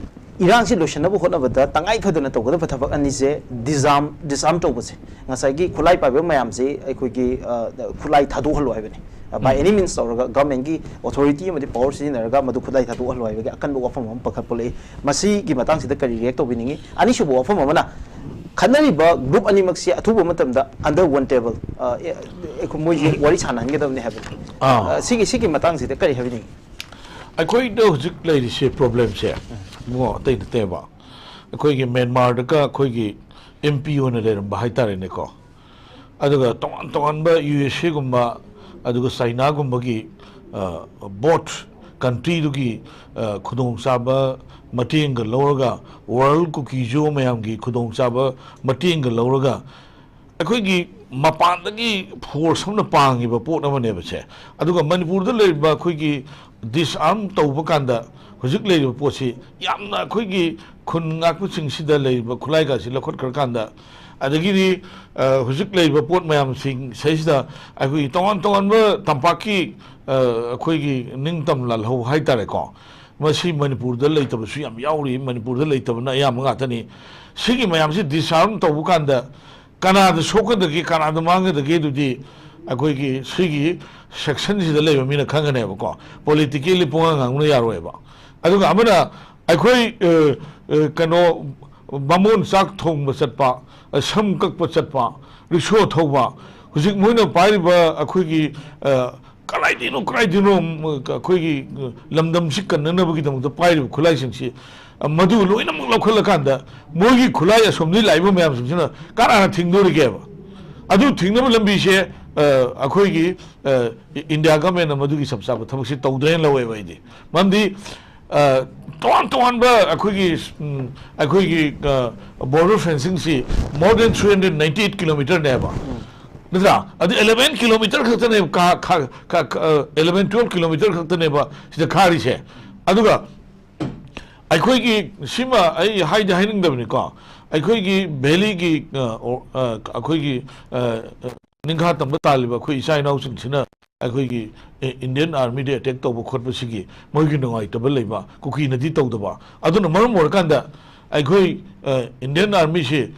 ꯏꯔꯥꯡꯁꯤ ꯂꯣꯏꯁꯤꯟꯅꯕ ꯍꯣꯠꯅꯕꯗ ꯇꯉꯥꯏ ꯐꯗꯅ ꯇꯧꯒꯗꯕ ꯊꯕꯛ ꯑꯅꯤꯁꯦ ꯗꯤꯖꯥꯝ, ꯗꯤꯁꯑꯥꯔꯝ ꯇꯧꯕꯁꯦ, ꯉꯁꯥꯏꯒꯤ ꯈꯨꯠꯂꯥꯏ ꯄꯥꯏꯕ ꯃꯌꯥꯝꯁꯦ ꯑꯩꯈꯣꯏꯒꯤ, ꯑ, ꯈꯨꯠꯂꯥꯏ ꯊꯥꯗꯣꯛꯍꯜꯂꯣ ꯍꯥꯏꯕꯅꯤ꯫ ꯑ, by ꯎꯝ꯫ Any means ꯇꯧꯔꯒ ꯒꯚꯔꯟꯃꯦꯟꯠꯀꯤ ꯑꯣꯊꯣꯔꯤꯇꯤ ꯑꯃꯗꯤ ꯄꯋꯥꯔ ꯁꯤꯖꯤꯟꯅꯔꯒ ꯃꯗꯨ ꯈꯨꯠꯂꯥꯏ ꯊꯥꯗꯣꯛꯍꯜꯂꯣ ꯍꯥꯏꯕꯒꯤ ꯑꯀꯟꯕ ꯋꯥꯐꯝ ꯑꯃ ꯄꯨꯈꯠꯂꯛꯏ꯫ ꯃꯁꯤꯒꯤ ꯃꯇꯥꯡꯁꯤꯗ ꯀꯔꯤ ꯔꯤꯌꯦꯛ ꯇꯧꯕꯤꯅꯤꯡꯉꯤ? ꯑꯅꯤꯁꯨꯕ ꯋꯥꯐꯝ ꯑꯃꯅ, ꯈꯠꯅꯔꯤꯕ ꯒ꯭ꯔꯨꯞ ꯑꯅꯤꯃꯛꯁꯦ ꯑꯊꯨꯕ ꯃꯇꯝꯗ under one table, ꯑ, ꯑꯦ, ꯑꯩꯈꯣꯏ ꯃꯣꯏꯁꯦ ꯋꯥꯔꯤ ꯁꯥꯟꯅꯍꯟꯒꯗꯕꯅꯤ ꯍꯥꯏꯕꯅꯤ꯫ ꯑꯥ꯫ ꯑ, ꯁꯤꯒꯤ, ꯁꯤꯒꯤ ꯃꯇꯥꯡꯁꯤꯗ ꯀꯔꯤ ꯍꯥꯏꯕꯤꯅꯤꯡꯉꯤ? ꯑꯩꯈꯣꯏꯗ ꯍꯧꯖꯤꯛ ꯂꯩꯔꯤꯁꯦ ꯄ꯭ꯔꯣꯕ꯭ꯂꯦꯝꯁꯦ, ꯎꯝ꯫ ꯏꯕꯨꯡꯉꯣ, ꯑꯇꯩ ꯅꯠꯇꯦꯕ꯫ ꯑꯩꯈꯣꯏꯒꯤ ꯃ꯭ꯌꯥꯟꯃꯥꯔꯗꯒ ꯑꯩꯈꯣꯏꯒꯤ ꯑꯦꯝ ꯄꯤ ꯑꯣꯏꯅ ꯂꯩꯔꯝꯕ ꯍꯥꯏꯇꯥꯔꯦꯅꯦꯀꯣ꯫ ꯑꯗꯨꯒ ꯇꯣꯉꯥꯟ ꯇꯣꯉꯥꯟꯕ ꯌꯨ ꯑꯦꯁ ꯑꯦꯒꯨꯝꯕ, ꯑꯗꯨꯒ ꯆꯥꯏꯅꯥꯒꯨꯝꯕꯒꯤ, ꯑ, ꯕꯣꯠ ꯀꯟꯇ꯭ꯔꯤꯗꯨꯒꯤ, ꯑ, ꯈꯨꯗꯣꯡꯆꯥꯕ ꯃꯇꯦꯡꯒ ꯂꯧꯔꯒ, ꯋꯥꯔꯜ ꯀꯨꯀꯤꯖꯣ ꯃꯌꯥꯝꯒꯤ ꯈꯨꯗꯣꯡꯆꯥꯕ ꯃꯇꯦꯡꯒ ꯂꯧꯔꯒ, ꯑꯩꯈꯣꯏꯒꯤ ꯃꯄꯥꯟꯗꯒꯤ ꯐꯣꯔꯁ ꯑꯃꯅ ꯄꯥꯡꯉꯤꯕ ꯄꯣꯠ ꯑꯃꯅꯦꯕ ꯁꯦ꯫ ꯑꯗꯨꯒ ꯃꯅꯤꯄꯨꯔꯗ ꯂꯩꯔꯤꯕ ꯑꯩꯈꯣꯏꯒꯤ ꯗꯤꯁꯑꯥꯔꯝ ꯇꯧꯕ ꯀꯥꯟꯗ ꯍꯧꯖꯤꯛ ꯂꯩꯔꯤꯕ ꯄꯣꯠꯁꯤ ꯌꯥꯝꯅ ꯑꯩꯈꯣꯏꯒꯤ ꯈꯨꯟ ꯉꯥꯛꯄꯁꯤꯡꯁꯤꯗ ꯂꯩꯔꯤꯕ ꯈꯨꯠꯂꯥꯏꯒꯁꯤ ꯂꯧꯈꯠꯈ꯭ꯔꯀꯥꯟꯗ, ꯑꯗꯒꯤꯗꯤ, ꯑ, ꯍꯧꯖꯤꯛ ꯂꯩꯔꯤꯕ ꯄꯣꯠ ꯃꯌꯥꯝꯁꯤꯡ ꯁꯤꯗꯩꯁꯤꯗ ꯑꯩꯈꯣꯏꯒꯤ ꯇꯣꯉꯥꯟ ꯇꯣꯉꯥꯟꯕ ꯇꯝꯄꯥꯛꯀꯤ, ꯑ, ꯑꯩꯈꯣꯏꯒꯤ ꯅꯤꯡꯇꯝ ꯂꯥꯜꯍꯧ ꯍꯥꯏꯇꯥꯔꯦꯀꯣ, ꯃꯁꯤ ꯃꯅꯤꯄꯨꯔꯗ ꯂꯩꯇꯕꯁꯨ ꯌꯥꯝ ꯌꯥꯎꯔꯤ, ꯃꯅꯤꯄꯨꯔꯗ ꯂꯩꯇꯕꯅ ꯑꯌꯥꯝꯕ ꯉꯥꯛꯇꯅꯤ꯫ ꯁꯤꯒꯤ ꯃꯌꯥꯝꯁꯤ ꯗꯤꯁꯑꯥꯔꯝ ꯇꯧꯕ ꯀꯥꯟꯗ ꯀꯅꯥꯗ ꯁꯣꯛꯀꯗꯒꯦ, ꯀꯅꯥꯗ ꯃꯥꯡꯒꯗꯒꯦ? ꯑꯗꯨꯗꯤ ꯑꯩꯈꯣꯏꯒꯤ ꯁꯤꯒꯤ ꯁꯦꯛꯁꯟꯁꯤꯗ ꯂꯩꯕ ꯃꯤꯅ ꯈꯪꯒꯅꯦꯕꯀꯣ꯫ ꯄꯣꯂꯤꯇꯤꯀꯦꯜꯂꯤ ꯄꯨꯡꯉꯥꯡ ꯉꯥꯡꯕꯅ ꯌꯥꯔꯣꯏꯕ꯫ ꯑꯗꯨꯒ ꯑꯃꯅ ꯑꯩꯈꯣꯏ, ꯑ, ꯑ, ꯀꯩꯅꯣ, ꯕꯥꯃꯣꯟ ꯆꯥꯛ ꯊꯣꯡꯕ ꯆꯠꯄ, ꯑ, ꯁꯝ ꯀꯛꯄ ꯆꯠꯄ, ꯔꯤꯛꯁꯣ ꯊꯧꯕ, ꯍꯧꯖꯤꯛ ꯃꯣꯏꯅ ꯄꯥꯏꯔꯤꯕ ꯑꯩꯈꯣꯏꯒꯤ, ꯑ, ꯀꯗꯥꯏꯗꯩꯅꯣ, ꯀꯗꯥꯏꯗꯩꯅꯣ, ꯎꯝ, ꯑꯩꯈꯣꯏꯒꯤ, ꯑ, ꯂꯝꯗꯝꯁꯤ ꯀꯟꯅꯅꯕꯒꯤꯗꯃꯛꯇ ꯄꯥꯏꯔꯤꯕ ꯈꯨꯠꯂꯥꯏꯁꯤꯡꯁꯤ, ꯑ, ꯃꯗꯨ ꯂꯣꯏꯅꯃꯛ ꯂꯧꯈꯠꯂꯀꯥꯟꯗ ꯃꯣꯏꯒꯤ ꯈꯨꯠꯂꯥꯏ ꯑꯁꯣꯝꯗꯒꯤ ꯂꯥꯛꯏꯕ ꯃꯌꯥꯝꯁꯤꯡꯁꯤꯅ ꯀꯅꯥꯅ ꯊꯤꯡꯗꯣꯔꯤꯒꯦꯕ? ꯑꯗꯨ ꯊꯤꯡꯅꯕ ꯂꯝꯕꯤꯁꯦ, ꯑ, ꯑꯩꯈꯣꯏꯒꯤ, ꯑ, ꯏꯟꯗꯤꯌꯥ ꯒꯚꯔꯟꯃꯦꯟꯅ ꯃꯗꯨꯒꯤ ꯆꯞ ꯆꯥꯕ ꯊꯕꯛꯁꯤ ꯇꯧꯗ꯭ꯔꯦꯅ ꯂꯧꯋꯦꯕ ꯑꯩꯗꯤ꯫ ꯃꯔꯝꯗꯤ, ꯑ, ꯇꯣꯉꯥꯟ ꯇꯣꯉꯥꯟꯕ ꯑꯩꯈꯣꯏꯒꯤ, ꯎꯝ, ꯑꯩꯈꯣꯏꯒꯤ, ꯑ, ꯕꯣꯔꯗꯔ ꯐꯦꯟꯁꯤꯡꯁꯤ more than three hundred ninety eight ꯀꯤꯂꯣꯃꯤꯇꯔꯅꯦꯕ꯫ ꯅꯠꯇ꯭ꯔꯥ? ꯑꯗꯨ eleven ꯀꯤꯂꯣꯃꯤꯇꯔ ꯈꯛꯇꯅꯦꯕ, ꯀꯥ-, ꯈꯥ-, ꯈꯥ-, ꯈꯥ-, ꯑ, eleven, twelve ꯀꯤꯂꯣꯃꯤꯇꯔ ꯈꯛꯇꯅꯦꯕ ꯁꯤꯗ ꯈꯥꯔꯤꯁꯦ꯫ ꯑꯗꯨꯒ ꯑꯩꯈꯣꯏꯒꯤ, ꯁꯤꯃ ꯑꯩ ꯍꯥꯏꯗꯤ ꯍꯥꯏꯅꯤꯡꯗꯕꯅꯤꯀꯣ, ꯑꯩꯈꯣꯏꯒꯤ ꯚꯦꯂꯤꯒꯤ, ꯑ, ꯑꯣ-, ꯑ, ꯑꯩꯈꯣꯏꯒꯤ, ꯑ, ꯑ, ꯅꯤꯡꯈꯥ ꯇꯝꯕ ꯇꯥꯜꯂꯤꯕ ꯑꯩꯈꯣꯏ ꯏꯆꯥ ꯏꯅꯥꯎꯁꯤꯡꯁꯤꯅ ꯑꯩꯈꯣꯏꯒꯤ, ꯑꯦ, ꯏꯟꯗꯤꯌꯟ ꯑꯥꯔꯃꯤꯗ ꯑꯦꯇꯦꯛ ꯇꯧꯕ ꯈꯣꯠꯄꯁꯤꯒꯤ ꯃꯣꯏꯒꯤ ꯅꯨꯡꯉꯥꯏꯇꯕ ꯂꯩꯕ, ꯀꯨꯀꯤꯅꯗꯤ ꯇꯧꯗꯕ꯫ ꯑꯗꯨꯅ ꯃꯔꯝ ꯑꯣꯏꯔꯀꯥꯟꯗ ꯑꯩꯈꯣꯏ, ꯑ, ꯏꯟꯗꯤꯌꯟ ꯑꯥꯔꯃꯤꯁꯤ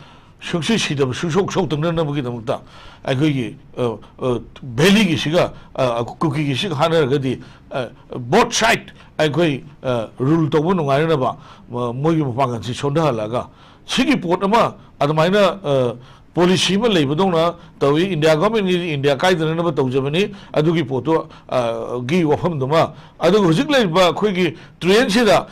ꯁꯨꯡꯁꯤ ꯁꯤꯗꯕ, ꯁꯨꯡꯁꯣꯛ ꯁꯣꯛꯇꯅꯅꯕꯒꯤꯗꯃꯛꯇ ꯑꯩꯈꯣꯏꯒꯤ, ꯑ, ꯑ, ꯚꯦꯂꯤꯒꯤꯁꯤꯒ, ꯑ, ꯀꯨꯀꯤꯒꯤꯁꯤꯒ ꯍꯥꯟꯅꯔꯒꯗꯤ, ꯑ, both side ꯑꯩꯈꯣꯏ, ꯑ, ꯔꯨꯜ ꯇꯧꯕ ꯅꯨꯡꯉꯥꯏꯅꯅꯕ, ꯑ, ꯃꯣꯏꯒꯤ ꯃꯄꯥꯡꯒꯜꯁꯤ ꯁꯣꯟꯊꯍꯜꯂꯒ ꯁꯤꯒꯤ ꯄꯣꯠ ꯑꯃ ꯑꯗꯨꯃꯥꯏꯅ, ꯑ, ꯄꯣꯂꯤꯁꯤ ꯑꯃ ꯂꯩꯕꯗꯧꯅ ꯇꯧꯏ꯫ ꯏꯟꯗꯤꯌꯥ ꯒꯚꯔꯟꯃꯦꯟꯒꯤꯗꯤ ꯏꯟꯗꯤꯌꯥ ꯀꯥꯏꯗꯅꯅꯕ ꯇꯧꯖꯕꯅꯤ꯫ ꯑꯗꯨꯒꯤ ꯄꯣꯠꯇꯨ, ꯑ, ꯒꯤ ꯋꯥꯐꯝꯗꯨꯃ, ꯑꯗꯨꯒ ꯍꯧꯖꯤꯛ ꯂꯩꯔꯤꯕ ꯑꯩꯈꯣꯏꯒꯤ ꯇ꯭ꯔꯦꯟꯁꯤꯗ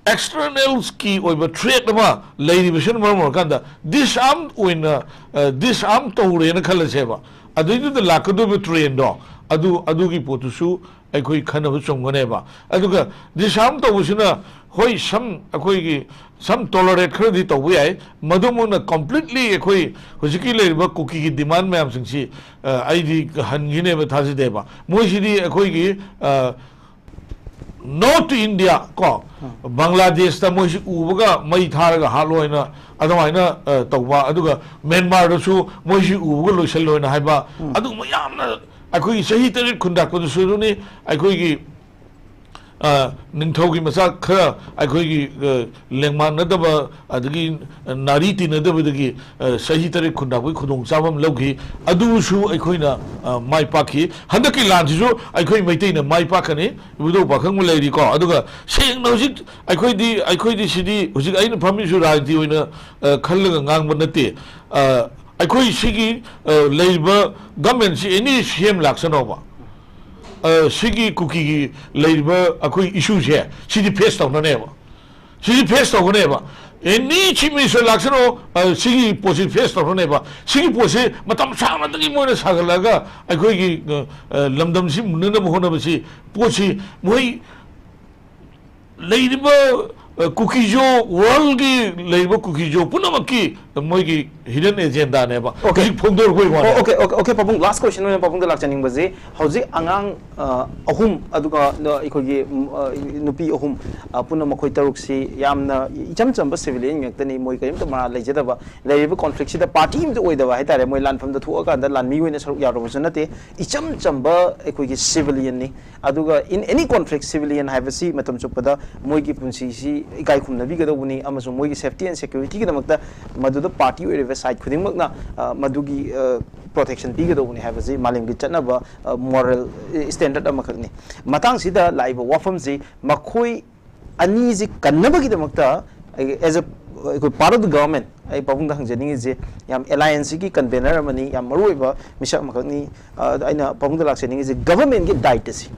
ꯑꯦꯛꯁꯇꯔꯅꯦꯜꯁꯀꯤ ꯑꯣꯏꯕ ꯊ꯭ꯔꯦꯠ ꯑꯃ ꯂꯩꯔꯤꯕꯁꯤꯅ ꯃꯔꯝ ꯑꯣꯏꯔꯀꯥꯟꯗ ꯗꯤꯁꯑꯥꯔꯝ ꯑꯣꯏꯅ, ꯑ, ꯗꯤꯁꯑꯥꯔꯝ ꯇꯧꯔꯦꯅ ꯈꯜꯂꯁꯦꯕ, ꯑꯗꯨꯏꯗꯨꯗ ꯂꯥꯛꯀꯗꯧꯔꯤꯕ ꯇ꯭ꯔꯦꯟꯗꯣ, ꯑꯗꯨ, ꯑꯗꯨꯒꯤ ꯄꯣꯠꯇꯨꯁꯨ ꯑꯩꯈꯣꯏ ꯈꯟꯅꯕ ꯆꯨꯝꯒꯅꯦꯕ꯫ ꯑꯗꯨꯒ ꯗꯤꯁꯥꯔꯝ ꯇꯧꯕꯁꯤꯅ, ꯍꯣꯏ, ꯁꯝ ꯑꯩꯈꯣꯏꯒꯤ ꯁꯝ ꯇꯣꯂꯔꯦꯠ ꯈꯔꯗꯤ ꯇꯧꯕ ꯌꯥꯏ, ꯃꯗꯨꯃꯛꯅ ꯀꯝꯄ꯭ꯂꯤꯠꯂꯤ ꯑꯩꯈꯣꯏ ꯍꯧꯖꯤꯛꯀꯤ ꯂꯩꯔꯤꯕ ꯀꯨꯀꯤꯒꯤ ꯗꯤꯃꯥꯟ ꯃꯌꯥꯝꯁꯤꯡꯁꯤ, ꯑ, ꯑꯩꯗꯤ ꯍꯟꯈꯤꯅꯦꯕ ꯊꯥꯖꯗꯦꯕ꯫ ꯃꯣꯏꯁꯤꯗꯤ ꯑꯩꯈꯣꯏꯒꯤ, ꯑ, ꯅꯣꯔꯠ ꯏꯟꯗꯤꯌꯥ ꯀꯣ, ꯕꯪꯒ꯭ꯂꯥꯗꯦꯁꯇ ꯃꯣꯏꯁꯤ ꯎꯕꯒ ꯃꯩ ꯊꯥꯔꯒ ꯍꯥꯠꯂꯣ ꯍꯥꯏꯅ ꯑꯗꯨꯃꯥꯏꯅ, ꯑ, ꯇꯧꯕ, ꯑꯗꯨꯒ ꯃ꯭ꯌꯥꯟꯃꯥꯔꯗꯁꯨ ꯃꯣꯏꯁꯤ ꯎꯕꯒ ꯂꯣꯏꯁꯤꯜꯂꯣ ꯍꯥꯏꯅ ꯍꯥꯏꯕ, ꯑꯗꯨꯒꯨꯝꯕ ꯌꯥꯝꯅ ꯑꯩꯈꯣꯏꯒꯤ ꯆꯍꯤ ꯇꯔꯦꯠ ꯈꯨꯟꯗꯥꯛꯄꯗꯁꯨ ꯑꯗꯨꯅꯤ, ꯑꯩꯈꯣꯏꯒꯤ, ꯑ, ꯅꯤꯡꯊꯧꯒꯤ ꯃꯆꯥ ꯈꯔ ꯑꯩꯈꯣꯏꯒꯤ, ꯑ, ꯂꯦꯡꯃꯥꯟꯅꯗꯕ ꯑꯗꯒꯤ ꯅꯥꯔꯤ ꯇꯤꯟꯅꯗꯕꯗꯒꯤ, ꯑ, ꯆꯍꯤ ꯇꯔꯦꯠ ꯈꯨꯟꯗꯥꯛꯄꯒꯤ ꯈꯨꯗꯣꯡꯆꯥꯕ ꯑꯃ ꯂꯧꯈꯤ꯫ ꯑꯗꯨꯁꯨ ꯑꯩꯈꯣꯏꯅ, ꯑ, ꯃꯥꯏ ꯄꯥꯛꯈꯤ꯫ ꯍꯟꯗꯛꯀꯤ ꯂꯥꯟꯁꯤꯁꯨ ꯑꯩꯈꯣꯏ ꯃꯩꯇꯩꯅ ꯃꯥꯏ ꯄꯥꯛꯀꯅꯤ, ꯏꯕꯨꯙꯧ ꯄꯥꯈꯪꯕ ꯂꯩꯔꯤꯀꯣ꯫ ꯑꯗꯨꯒ ꯁꯦꯡꯅ ꯍꯧꯖꯤꯛ ꯑꯩꯈꯣꯏꯗꯤ, ꯑꯩꯈꯣꯏꯗꯤ ꯁꯤꯗꯤ ꯍꯧꯖꯤꯛ ꯑꯩꯅ ꯐꯝꯃꯤꯁꯨ ꯔꯥꯖꯅꯤꯇꯤ ꯑꯣꯏꯅ, ꯑ, ꯈꯜꯂꯒ ꯉꯥꯡꯕ ꯅꯠꯇꯦ꯫ ꯑ, ꯑꯩꯈꯣꯏ ꯁꯤꯒꯤ, ꯑ, ꯂꯩꯔꯤꯕ ꯒꯃꯦꯟꯁꯤ ꯑꯦꯅꯤ ꯁꯤ ꯑꯦꯝ ꯂꯥꯛꯁꯅꯣꯕ, ꯑ, ꯁꯤꯒꯤ ꯀꯨꯀꯤꯒꯤ ꯂꯩꯔꯤꯕ ꯑꯩꯈꯣꯏ ꯏꯁꯨꯁꯦ ꯁꯤꯗꯤ ꯐꯦꯁ ꯇꯧꯅꯅꯦꯕ꯫ ꯁꯤꯗꯤ ꯐꯦꯁ ꯇꯧꯒꯅꯦꯕ꯫ ꯑꯦꯅꯤ ꯆꯤꯐ ꯃꯤꯅꯤꯁꯇꯔ ꯂꯥꯛꯁꯅꯣ, ꯑ, ꯁꯤꯒꯤ ꯄꯣꯠꯁꯤ ꯐꯦꯁ ꯇꯧꯔꯅꯦꯕ꯫ ꯁꯤꯒꯤ ꯄꯣꯠꯁꯤ ꯃꯇꯝ ꯁꯥꯡꯅꯗꯒꯤ ꯃꯣꯏꯅ ꯁꯥꯒꯠꯂꯛꯑꯒ ꯑꯩꯈꯣꯏꯒꯤ, ꯑ, ꯑ, ꯂꯝꯗꯝꯁꯤ ꯃꯨꯟꯅꯅꯕ ꯍꯣꯠꯅꯕꯁꯤ ꯄꯣꯠꯁꯤ ꯃꯣꯏ ꯂꯩꯔꯤꯕ, ꯑ, ꯀꯨꯀꯤꯖꯣ, ꯋꯥꯔꯜꯒꯤ ꯂꯩꯔꯤꯕ ꯀꯨꯀꯤꯖꯣ ꯄꯨꯝꯅꯃꯛꯀꯤ ꯃꯣꯏꯒꯤ ꯍꯤꯗꯟ ꯑꯦꯖꯦꯟꯗꯥꯅꯦꯕ꯫ Okay. ꯍꯧꯖꯤꯛ ꯐꯣꯡꯗꯣꯔꯛꯄꯩ ꯋꯥꯅꯦ꯫ ꯑꯣ, okay, okay, okay, ꯄꯥꯕꯨꯡ, ꯂꯥꯁ ꯀ꯭ꯋꯦꯁꯟ ꯑꯣꯏꯅ ꯄꯥꯕꯨꯡꯗ ꯂꯥꯛꯆꯅꯤꯡꯕꯁꯦ, ꯍꯧꯖꯤꯛ ꯑꯉꯥꯡ, ꯑ, ꯑꯍꯨꯝ, ꯑꯗꯨꯒ ꯅ-, ꯑꯩꯈꯣꯏꯒꯤ, ꯎꯝ, ꯑ, ꯅꯨꯄꯤ ꯑꯍꯨꯝ, ꯑ, ꯄꯨꯟꯅ ꯃꯈꯣꯏ ꯇꯔꯨꯛꯁꯤ ꯌꯥꯝꯅ ꯏꯆꯝ ꯆꯝꯕ ꯁꯤꯚꯤꯂꯤꯌꯟ ꯉꯥꯛꯇꯅꯤ, ꯃꯣꯏ ꯀꯔꯤꯝꯇ ꯃꯔꯥꯜ ꯂꯩꯖꯗꯕ, ꯂꯩꯔꯤꯕ ꯀꯣꯟꯐ꯭ꯂꯤꯛꯁꯤꯗ ꯄꯥꯔꯇꯤ ꯑꯃꯇ ꯑꯣꯏꯗꯕ ꯍꯥꯏꯇꯥꯔꯦ, ꯃꯣꯏ ꯂꯥꯟꯐꯝꯗ ꯊꯣꯛꯑꯀꯥꯟꯗ ꯂꯥꯟꯃꯤ ꯑꯣꯏꯅ ꯁꯔꯨꯛ ꯌꯥꯔꯨꯕꯁꯨ ꯅꯠꯇꯦ, ꯏꯆꯝ ꯆꯝꯕ ꯑꯩꯈꯣꯏꯒꯤ ꯁꯤꯚꯤꯂꯤꯌꯟꯅꯤ꯫ ꯑꯗꯨꯒ in any conflict, ꯁꯤꯚꯤꯂꯤꯌꯟ ꯍꯥꯏꯕꯁꯤ ꯃꯇꯝ ꯆꯨꯞꯄꯗ ꯃꯣꯏꯒꯤ ꯄꯨꯟꯁꯤꯁꯤ ꯏꯀꯥꯏ ꯈꯨꯝꯅꯕꯤꯒꯗꯧꯕꯅꯤ ꯑꯃꯁꯨꯡ ꯃꯣꯏꯒꯤ ꯁꯦꯐꯇꯤ ꯑꯦꯟ ꯁꯦꯀ꯭ꯌꯨꯔꯤꯇꯤꯒꯤꯗꯃꯛꯇ ꯃꯗꯨꯗ ꯄꯥꯔꯇꯤ ꯑꯣꯏꯔꯤꯕ ꯁꯥꯏꯠ ꯈꯨꯗꯤꯡꯃꯛꯅ, ꯑ, ꯃꯗꯨꯒꯤ, ꯑ, ꯄ꯭ꯔꯣꯇꯦꯛꯁꯟ ꯄꯤꯒꯗꯧꯕꯅꯤ ꯍꯥꯏꯕꯁꯤ ꯃꯥꯂꯦꯝꯒꯤ ꯆꯠꯅꯕ, ꯑ, ꯃꯣꯔꯦꯜ ꯁ꯭ꯇꯦꯟꯗꯔꯠ ꯑꯃꯈꯛꯅꯤ꯫ ꯃꯇꯥꯡꯁꯤꯗ ꯂꯥꯛꯏꯕ ꯋꯥꯐꯝꯁꯤ ꯃꯈꯣꯏ ꯑꯅꯤꯁꯤ ꯀꯟꯅꯕꯒꯤꯗꯃꯛꯇ ꯑꯩ, as a, ꯑꯩꯈꯣꯏ part of the government, ꯑꯩ ꯄꯥꯕꯨꯡꯗ ꯍꯪꯖꯅꯤꯡꯉꯤꯁꯦ, ꯌꯥꯝ ꯑꯦꯂꯥꯏꯟꯁꯁꯤꯒꯤ ꯀꯟꯚꯦꯅꯔ ꯑꯃꯅꯤ, ꯌꯥꯝ ꯃꯔꯨꯑꯣꯏꯕ ꯃꯤꯁꯛ ꯑꯃꯈꯛꯅꯤ꯫ ꯑ, ꯑꯗ ꯑꯩꯅ ꯄꯥꯕꯨꯡꯗ ꯂꯥꯛꯆꯅꯤꯡꯉꯤꯁꯦ, ꯒꯚꯔꯟꯃꯦꯟꯒꯤ ꯗꯥꯏꯠꯇꯁꯤ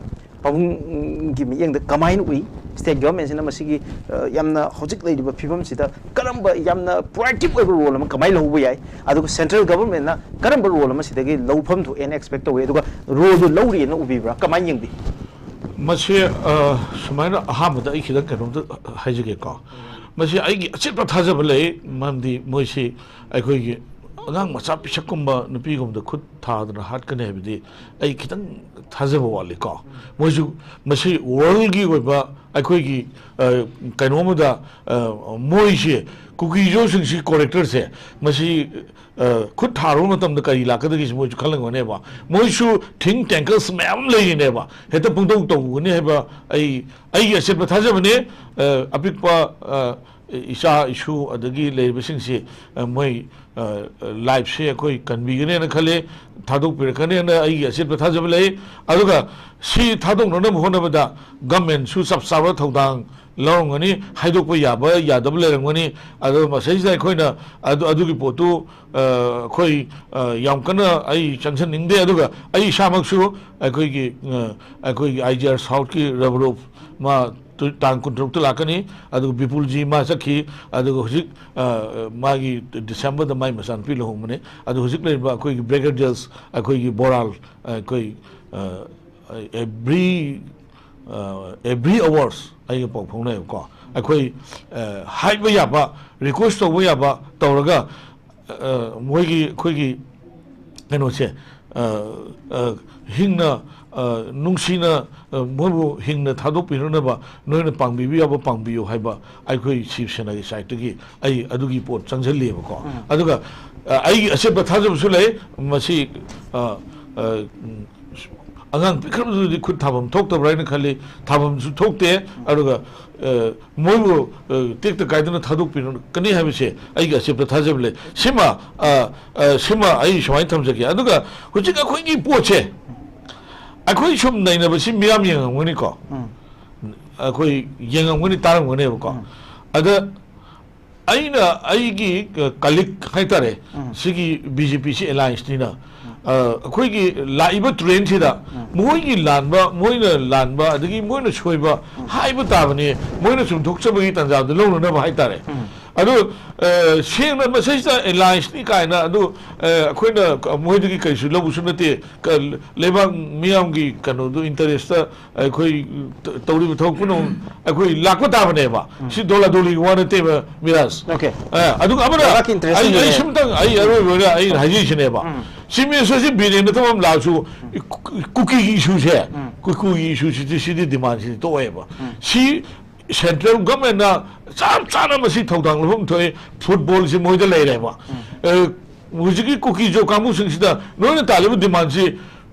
ꯄꯥꯕꯨꯡꯒꯤ ꯃꯤꯠꯌꯦꯡꯗ ꯀꯃꯥꯏꯅ ꯎꯏ? ꯁ꯭ꯇꯦꯠ ꯒꯚꯔꯟꯃꯦꯟꯁꯤꯅ ꯃꯁꯤꯒꯤ, ꯑ, ꯌꯥꯝꯅ ꯍꯧꯖꯤꯛ ꯂꯩꯔꯤꯕ ꯐꯤꯕꯝꯁꯤꯗ ꯀꯔꯝꯕ ꯌꯥꯝꯅ ꯄ꯭ꯔꯣꯑꯦꯛꯇꯤꯚ ꯑꯣꯏꯕ ꯔꯣꯜ ꯑꯃ ꯀꯃꯥꯏꯅ ꯂꯧꯕ ꯌꯥꯏ? ꯑꯗꯨꯒ ꯁꯦꯟꯇ꯭ꯔꯦꯜ ꯒꯚꯔꯟꯃꯦꯟꯅ ꯀꯔꯝꯕ ꯔꯣꯜ ꯑꯃ ꯁꯤꯗꯒꯤ ꯂꯧꯐꯝ ꯊꯣꯛꯑꯦꯅ ꯑꯦꯛꯁꯄꯦꯛ ꯇꯧꯏ? ꯑꯗꯨꯒ ꯔꯣꯜꯗꯨ ꯂꯧꯔꯤꯅ ꯎꯕꯤꯕ꯭ꯔꯥ? ꯀꯃꯥꯏꯅ ꯌꯦꯡꯕꯤ? ꯃꯁꯤ, ꯑ, ꯁꯨꯃꯥꯏꯅ ꯑꯍꯥꯟꯕꯗ ꯑꯩ ꯈꯤꯇꯪ ꯀꯩꯅꯣꯝꯇ ꯍꯥꯏꯖꯒꯦꯀꯣ꯫ ꯃꯁꯤ ꯑꯩꯒꯤ ꯑꯆꯦꯠꯄ ꯊꯥꯖꯕ ꯂꯩ, ꯃꯔꯝꯗꯤ ꯃꯣꯏꯁꯤ ꯑꯩꯈꯣꯏꯒꯤ ꯑꯉꯥꯡ ꯃꯆꯥ ꯄꯤꯁꯛꯀꯨꯝꯕ ꯅꯨꯄꯤꯒꯨꯝꯕꯗ ꯈꯨꯠ ꯊꯥꯗꯅ ꯍꯥꯠꯀꯅꯤ ꯍꯥꯏꯕꯗꯤ ꯑꯩ ꯈꯤꯇꯪ ꯊꯥꯖꯕ ꯋꯥꯠꯂꯤꯀꯣ꯫ ꯃꯣꯏꯁꯨ ꯃꯁꯤ ꯋꯥꯔꯜꯒꯤ ꯑꯣꯏꯕ ꯑꯩꯈꯣꯏꯒꯤ, ꯑ, ꯀꯩꯅꯣꯝꯃꯗ, ꯑ, ꯃꯣꯏꯁꯦ ꯀꯨꯀꯤꯖꯣꯁꯤꯡꯁꯤ ꯀꯣꯔꯦꯛꯇꯔꯁꯦ ꯃꯁꯤ, ꯑ, ꯈꯨꯠ ꯊꯥꯔꯨꯕ ꯃꯇꯝꯗ ꯀꯔꯤ ꯂꯥꯛꯀꯗꯒꯦꯁꯤ ꯃꯣꯏꯁꯨ ꯈꯜꯂꯝꯒꯅꯦꯕ꯫ ꯃꯣꯏꯁꯨ ꯊꯤꯡ ꯇꯦꯡꯀꯜꯁ ꯃꯌꯥꯝ ꯑꯃ ꯂꯩꯔꯤꯅꯦꯕ꯫ ꯍꯦꯛꯇ ꯄꯨꯡꯇꯧ ꯇꯧꯒꯅꯤ ꯍꯥꯏꯕ ꯑꯩ, ꯑꯩꯒꯤ ꯑꯆꯦꯠꯄ ꯊꯥꯖꯕꯅꯤ꯫ ꯑ, ꯑꯄꯤꯛꯄ, ꯑ, ꯏꯆꯥ ꯏꯁꯨ ꯑꯗꯒꯤ ꯂꯩꯔꯤꯕꯁꯤꯡꯁꯤ, ꯑ, ꯃꯣꯏ, ꯑ, ꯂꯥꯏꯐꯁꯦ ꯑꯩꯈꯣꯏ ꯀꯟꯕꯤꯒꯅꯦꯅ ꯈꯜꯂꯤ, ꯊꯥꯗꯣꯛꯄꯤꯔꯛꯀꯅꯦꯅ ꯑꯩꯒꯤ ꯑꯆꯦꯠꯄ ꯊꯥꯖꯕ ꯂꯩ꯫ ꯑꯗꯨꯒ ꯁꯤ ꯊꯥꯗꯣꯛꯅꯅꯕ ꯍꯣꯠꯅꯕꯗ ꯒꯃꯦꯟꯁꯨ ꯆꯞ ꯆꯥꯕ ꯊꯧꯗꯥꯡ ꯂꯧꯔꯝꯒꯅꯤ, ꯍꯥꯏꯗꯣꯛꯄ ꯌꯥꯕ ꯌꯥꯗꯕ ꯂꯩꯔꯝꯒꯅꯤ꯫ ꯑꯗꯣ ꯃꯁꯩꯁꯤꯗ ꯑꯩꯈꯣꯏꯅ ꯑꯗꯨ, ꯑꯗꯨꯒꯤ ꯄꯣꯠꯇꯨ, ꯑ, ꯑꯩꯈꯣꯏ, ꯑ, ꯌꯥꯝ ꯀꯟꯅ ꯑꯩ ꯆꯪꯁꯤꯟꯅꯤꯡꯗꯦ꯫ ꯑꯗꯨꯒ ꯑꯩ ꯏꯁꯥꯃꯛꯁꯨ ꯑꯩꯈꯣꯏꯒꯤ, ꯑ, ꯑꯩꯈꯣꯏꯒꯤ ꯑꯥꯏ ꯖꯤ ꯑꯥꯔ ꯁꯥꯎꯠꯀꯤ ꯔꯕꯔꯨꯞ ꯃꯥ ꯇꯨ-, ꯇꯥꯡ ꯀꯨꯟꯇꯔꯨꯛꯇ ꯂꯥꯛꯀꯅꯤ꯫ ꯑꯗꯨꯒ ꯕꯤꯄꯨꯜꯖꯤ ꯃꯥ ꯆꯠꯈꯤ꯫ ꯑꯗꯨꯒ ꯍꯧꯖꯤꯛ, ꯑ, ꯃꯥꯒꯤ ꯗꯤꯁꯦꯝꯕꯔꯗ ꯃꯥꯏ ꯃꯆꯥꯅꯨꯄꯤ ꯂꯨꯍꯣꯡꯕꯅꯤ꯫ ꯑꯗꯨ ꯍꯧꯖꯤꯛ ꯂꯩꯔꯤꯕ ꯑꯩꯈꯣꯏꯒꯤ ꯕ꯭ꯔꯤꯒꯦꯗꯤꯌꯔꯁ ꯑꯩꯈꯣꯏꯒꯤ ꯕꯣꯔꯥꯜ, ꯑꯩꯈꯣꯏ, ꯑ, ꯑꯦꯚ꯭ꯔꯤ, ꯑ, ꯑꯦꯚ꯭ꯔꯤ ꯑꯋꯥꯔꯁ ꯑꯩꯒ ꯄꯥꯎ ꯐꯥꯎꯅꯩꯕꯀꯣ꯫ ꯑꯩꯈꯣꯏ, ꯑ, ꯍꯥꯏꯕ ꯌꯥꯕ, ꯔꯤꯀ꯭ꯋꯦꯁ ꯇꯧꯕ ꯌꯥꯕ ꯇꯧꯔꯒ, ꯑ, ꯃꯣꯏꯒꯤ, ꯑꯩꯈꯣꯏꯒꯤ ꯀꯩꯅꯣꯁꯦ, ꯑ, ꯑ, ꯍꯤꯡꯅ, ꯑ, ꯅꯨꯡꯁꯤꯅ, ꯑ, ꯃꯣꯏꯕꯨ ꯍꯤꯡꯅ ꯊꯥꯗꯣꯛꯄꯤꯔꯛꯅꯕ ꯅꯣꯏꯅ ꯄꯥꯡꯕꯤꯕ ꯌꯥꯕ ꯄꯥꯡꯕꯤꯌꯨ ꯍꯥꯏꯕ ꯑꯩꯈꯣꯏ ꯁꯤꯕ ꯁꯦꯅꯥꯒꯤ ꯁꯥꯏꯠꯇꯒꯤ ꯑꯩ ꯑꯗꯨꯒꯤ ꯄꯣꯠ ꯆꯪꯁꯤꯜꯂꯤꯑꯕꯀꯣ꯫ ꯎꯝ꯫ ꯑꯗꯨꯒ, ꯑ, ꯑꯩꯒꯤ ꯑꯆꯦꯠꯄ ꯊꯥꯖꯕꯁꯨ ꯂꯩ꯫ ꯃꯁꯤ, ꯑ, ꯑ, ꯎꯝ, ꯑꯉꯥꯡ ꯄꯤꯛꯈ꯭ꯔꯕꯗꯨꯗꯤ ꯈꯨꯠ ꯊꯥꯐꯝ ꯊꯣꯛꯇꯕ꯭ꯔꯥ ꯍꯥꯏꯅ ꯈꯜꯂꯤ꯫ ꯊꯥꯐꯝꯁꯨ ꯊꯣꯛꯇꯦ꯫ ꯑꯗꯨꯒ, ꯑ, ꯃꯣꯏꯕꯨ, ꯑ, ꯇꯦꯛꯇ ꯀꯥꯏꯗꯅ ꯊꯥꯗꯣꯛꯄꯤꯔꯛꯀꯅꯤ ꯍꯥꯏꯕꯁꯦ ꯑꯩꯒꯤ ꯑꯆꯦꯠꯄ ꯊꯥꯖꯕ ꯂꯩ꯫ ꯁꯤꯃ, ꯑ, ꯑ, ꯁꯤꯃ ꯑꯩ ꯁꯨꯃꯥꯏꯅ ꯊꯝꯖꯒꯦ꯫ ꯑꯗꯨꯒ ꯍꯧꯖꯤꯛ ꯑꯩꯈꯣꯏꯒꯤ ꯄꯣꯠꯁꯦ, ꯑꯩꯈꯣꯏ ꯁꯨꯝ ꯅꯩꯅꯕꯁꯤ ꯃꯤꯌꯥꯝ ꯌꯦꯡꯉꯝꯒꯅꯤꯀꯣ꯫ ꯎꯝ꯫ ꯑꯩꯈꯣꯏ ꯌꯦꯡꯉꯝꯒꯅꯤ, ꯇꯥꯔꯝꯒꯅꯦꯕꯀꯣ꯫ ꯎꯝ꯫ ꯑꯗ ꯑꯩꯅ ꯑꯩꯒꯤ ꯀꯂꯤꯛ ꯍꯥꯏꯇꯥꯔꯦ, ꯎꯝ꯫ ꯁꯤꯒꯤ ꯕꯤ ꯖꯦ ꯄꯤꯁꯤ ꯑꯦꯂꯥꯏꯟꯁꯅꯤꯅ, ꯎꯝ꯫ ꯑ, ꯑꯩꯈꯣꯏꯒꯤ ꯂꯥꯛꯏꯕ ꯇ꯭ꯔꯦꯟꯁꯤꯗ ꯎꯝ꯫ ꯃꯣꯏꯒꯤ ꯂꯥꯟꯕ, ꯃꯣꯏꯅ ꯂꯥꯟꯕ, ꯑꯗꯒꯤ ꯃꯣꯏꯅ ꯁꯣꯏꯕ ꯎꯝ꯫ ꯍꯥꯏꯕ ꯇꯥꯕꯅꯤ, ꯃꯣꯏꯅ ꯆꯨꯝꯊꯣꯛꯆꯕꯒꯤ ꯇꯥꯟꯖꯥꯗꯨ ꯂꯧꯅꯅꯕ ꯍꯥꯏꯇꯥꯔꯦ꯫ ꯎꯝ꯫ ꯑꯗꯨ, ꯑ, ꯁꯦꯡꯅ ꯃꯁꯤꯁꯤꯗ allianceꯅꯤ ꯀꯥꯏꯅ ꯑꯗꯨ, ꯑ, ꯑꯩꯈꯣꯏꯅ ꯃꯣꯏꯗꯒꯤ ꯀꯩꯁꯨ ꯂꯧꯕꯁꯨ ꯅꯠꯇꯦ꯫ ꯀ-, ꯂꯩꯕꯥꯛ ꯃꯤꯌꯥꯝꯒꯤ ꯀꯩꯅꯣꯗꯨ interestꯇ ꯑꯩꯈꯣꯏ ꯇ-, ꯇꯧꯔꯤꯕ ꯊꯕꯛ ꯄꯨꯝꯅꯃꯛ ꯑꯩꯈꯣꯏ ꯂꯥꯛꯄ ꯇꯥꯕꯅꯦꯕ꯫ ꯁꯤ ꯗꯣꯂꯥꯗꯣꯂꯤꯒꯤ ꯋꯥ ꯅꯠꯇꯦꯕ, ꯃꯤꯔꯥꯖ꯫ Okay. ꯑ, ꯑꯗꯨꯒ ꯑꯃꯅ ꯂꯩꯕꯥꯛꯀꯤ interest ꯑꯩ, ꯑꯩ ꯂꯩꯔꯦ꯫ ꯁꯨꯝꯇꯪ ꯑꯩ ꯑꯔꯣꯏꯕ ꯑꯣꯏꯅ ꯑꯩꯅ ꯍꯥꯏꯖꯔꯤꯁꯤꯅꯦꯕ꯫ Chief Ministerꯁꯤ ꯕꯤꯔꯦꯟꯅ ꯊꯕꯛ ꯑꯃ ꯂꯥꯛꯑꯁꯨ ꯀꯨ-, ꯀꯨꯀꯤꯒꯤ issueꯁꯦ, ꯀꯨꯀꯤꯒꯤ issueꯁꯤꯗꯤ ꯁꯤꯗꯤ demandꯁꯤꯗꯤ ꯇꯣꯛꯑꯦꯕ꯫ ꯁꯤ central governmentꯅ ꯆꯞ ꯆꯥꯅ ꯃꯁꯤ ꯊꯧꯗꯥꯡ ꯂꯧꯐꯝ ꯊꯣꯛꯑꯦ꯫ Footballꯁꯤ ꯃꯣꯏꯗ ꯂꯩꯔꯦꯕ꯫ ꯑ, ꯍꯧꯖꯤꯛꯀꯤ ꯀꯨꯀꯤꯖꯣ ꯀꯥꯡꯕꯨꯁꯤꯡꯁꯤꯗ ꯅꯣꯏꯅ ꯇꯥꯜꯂꯤꯕ demandꯁꯤ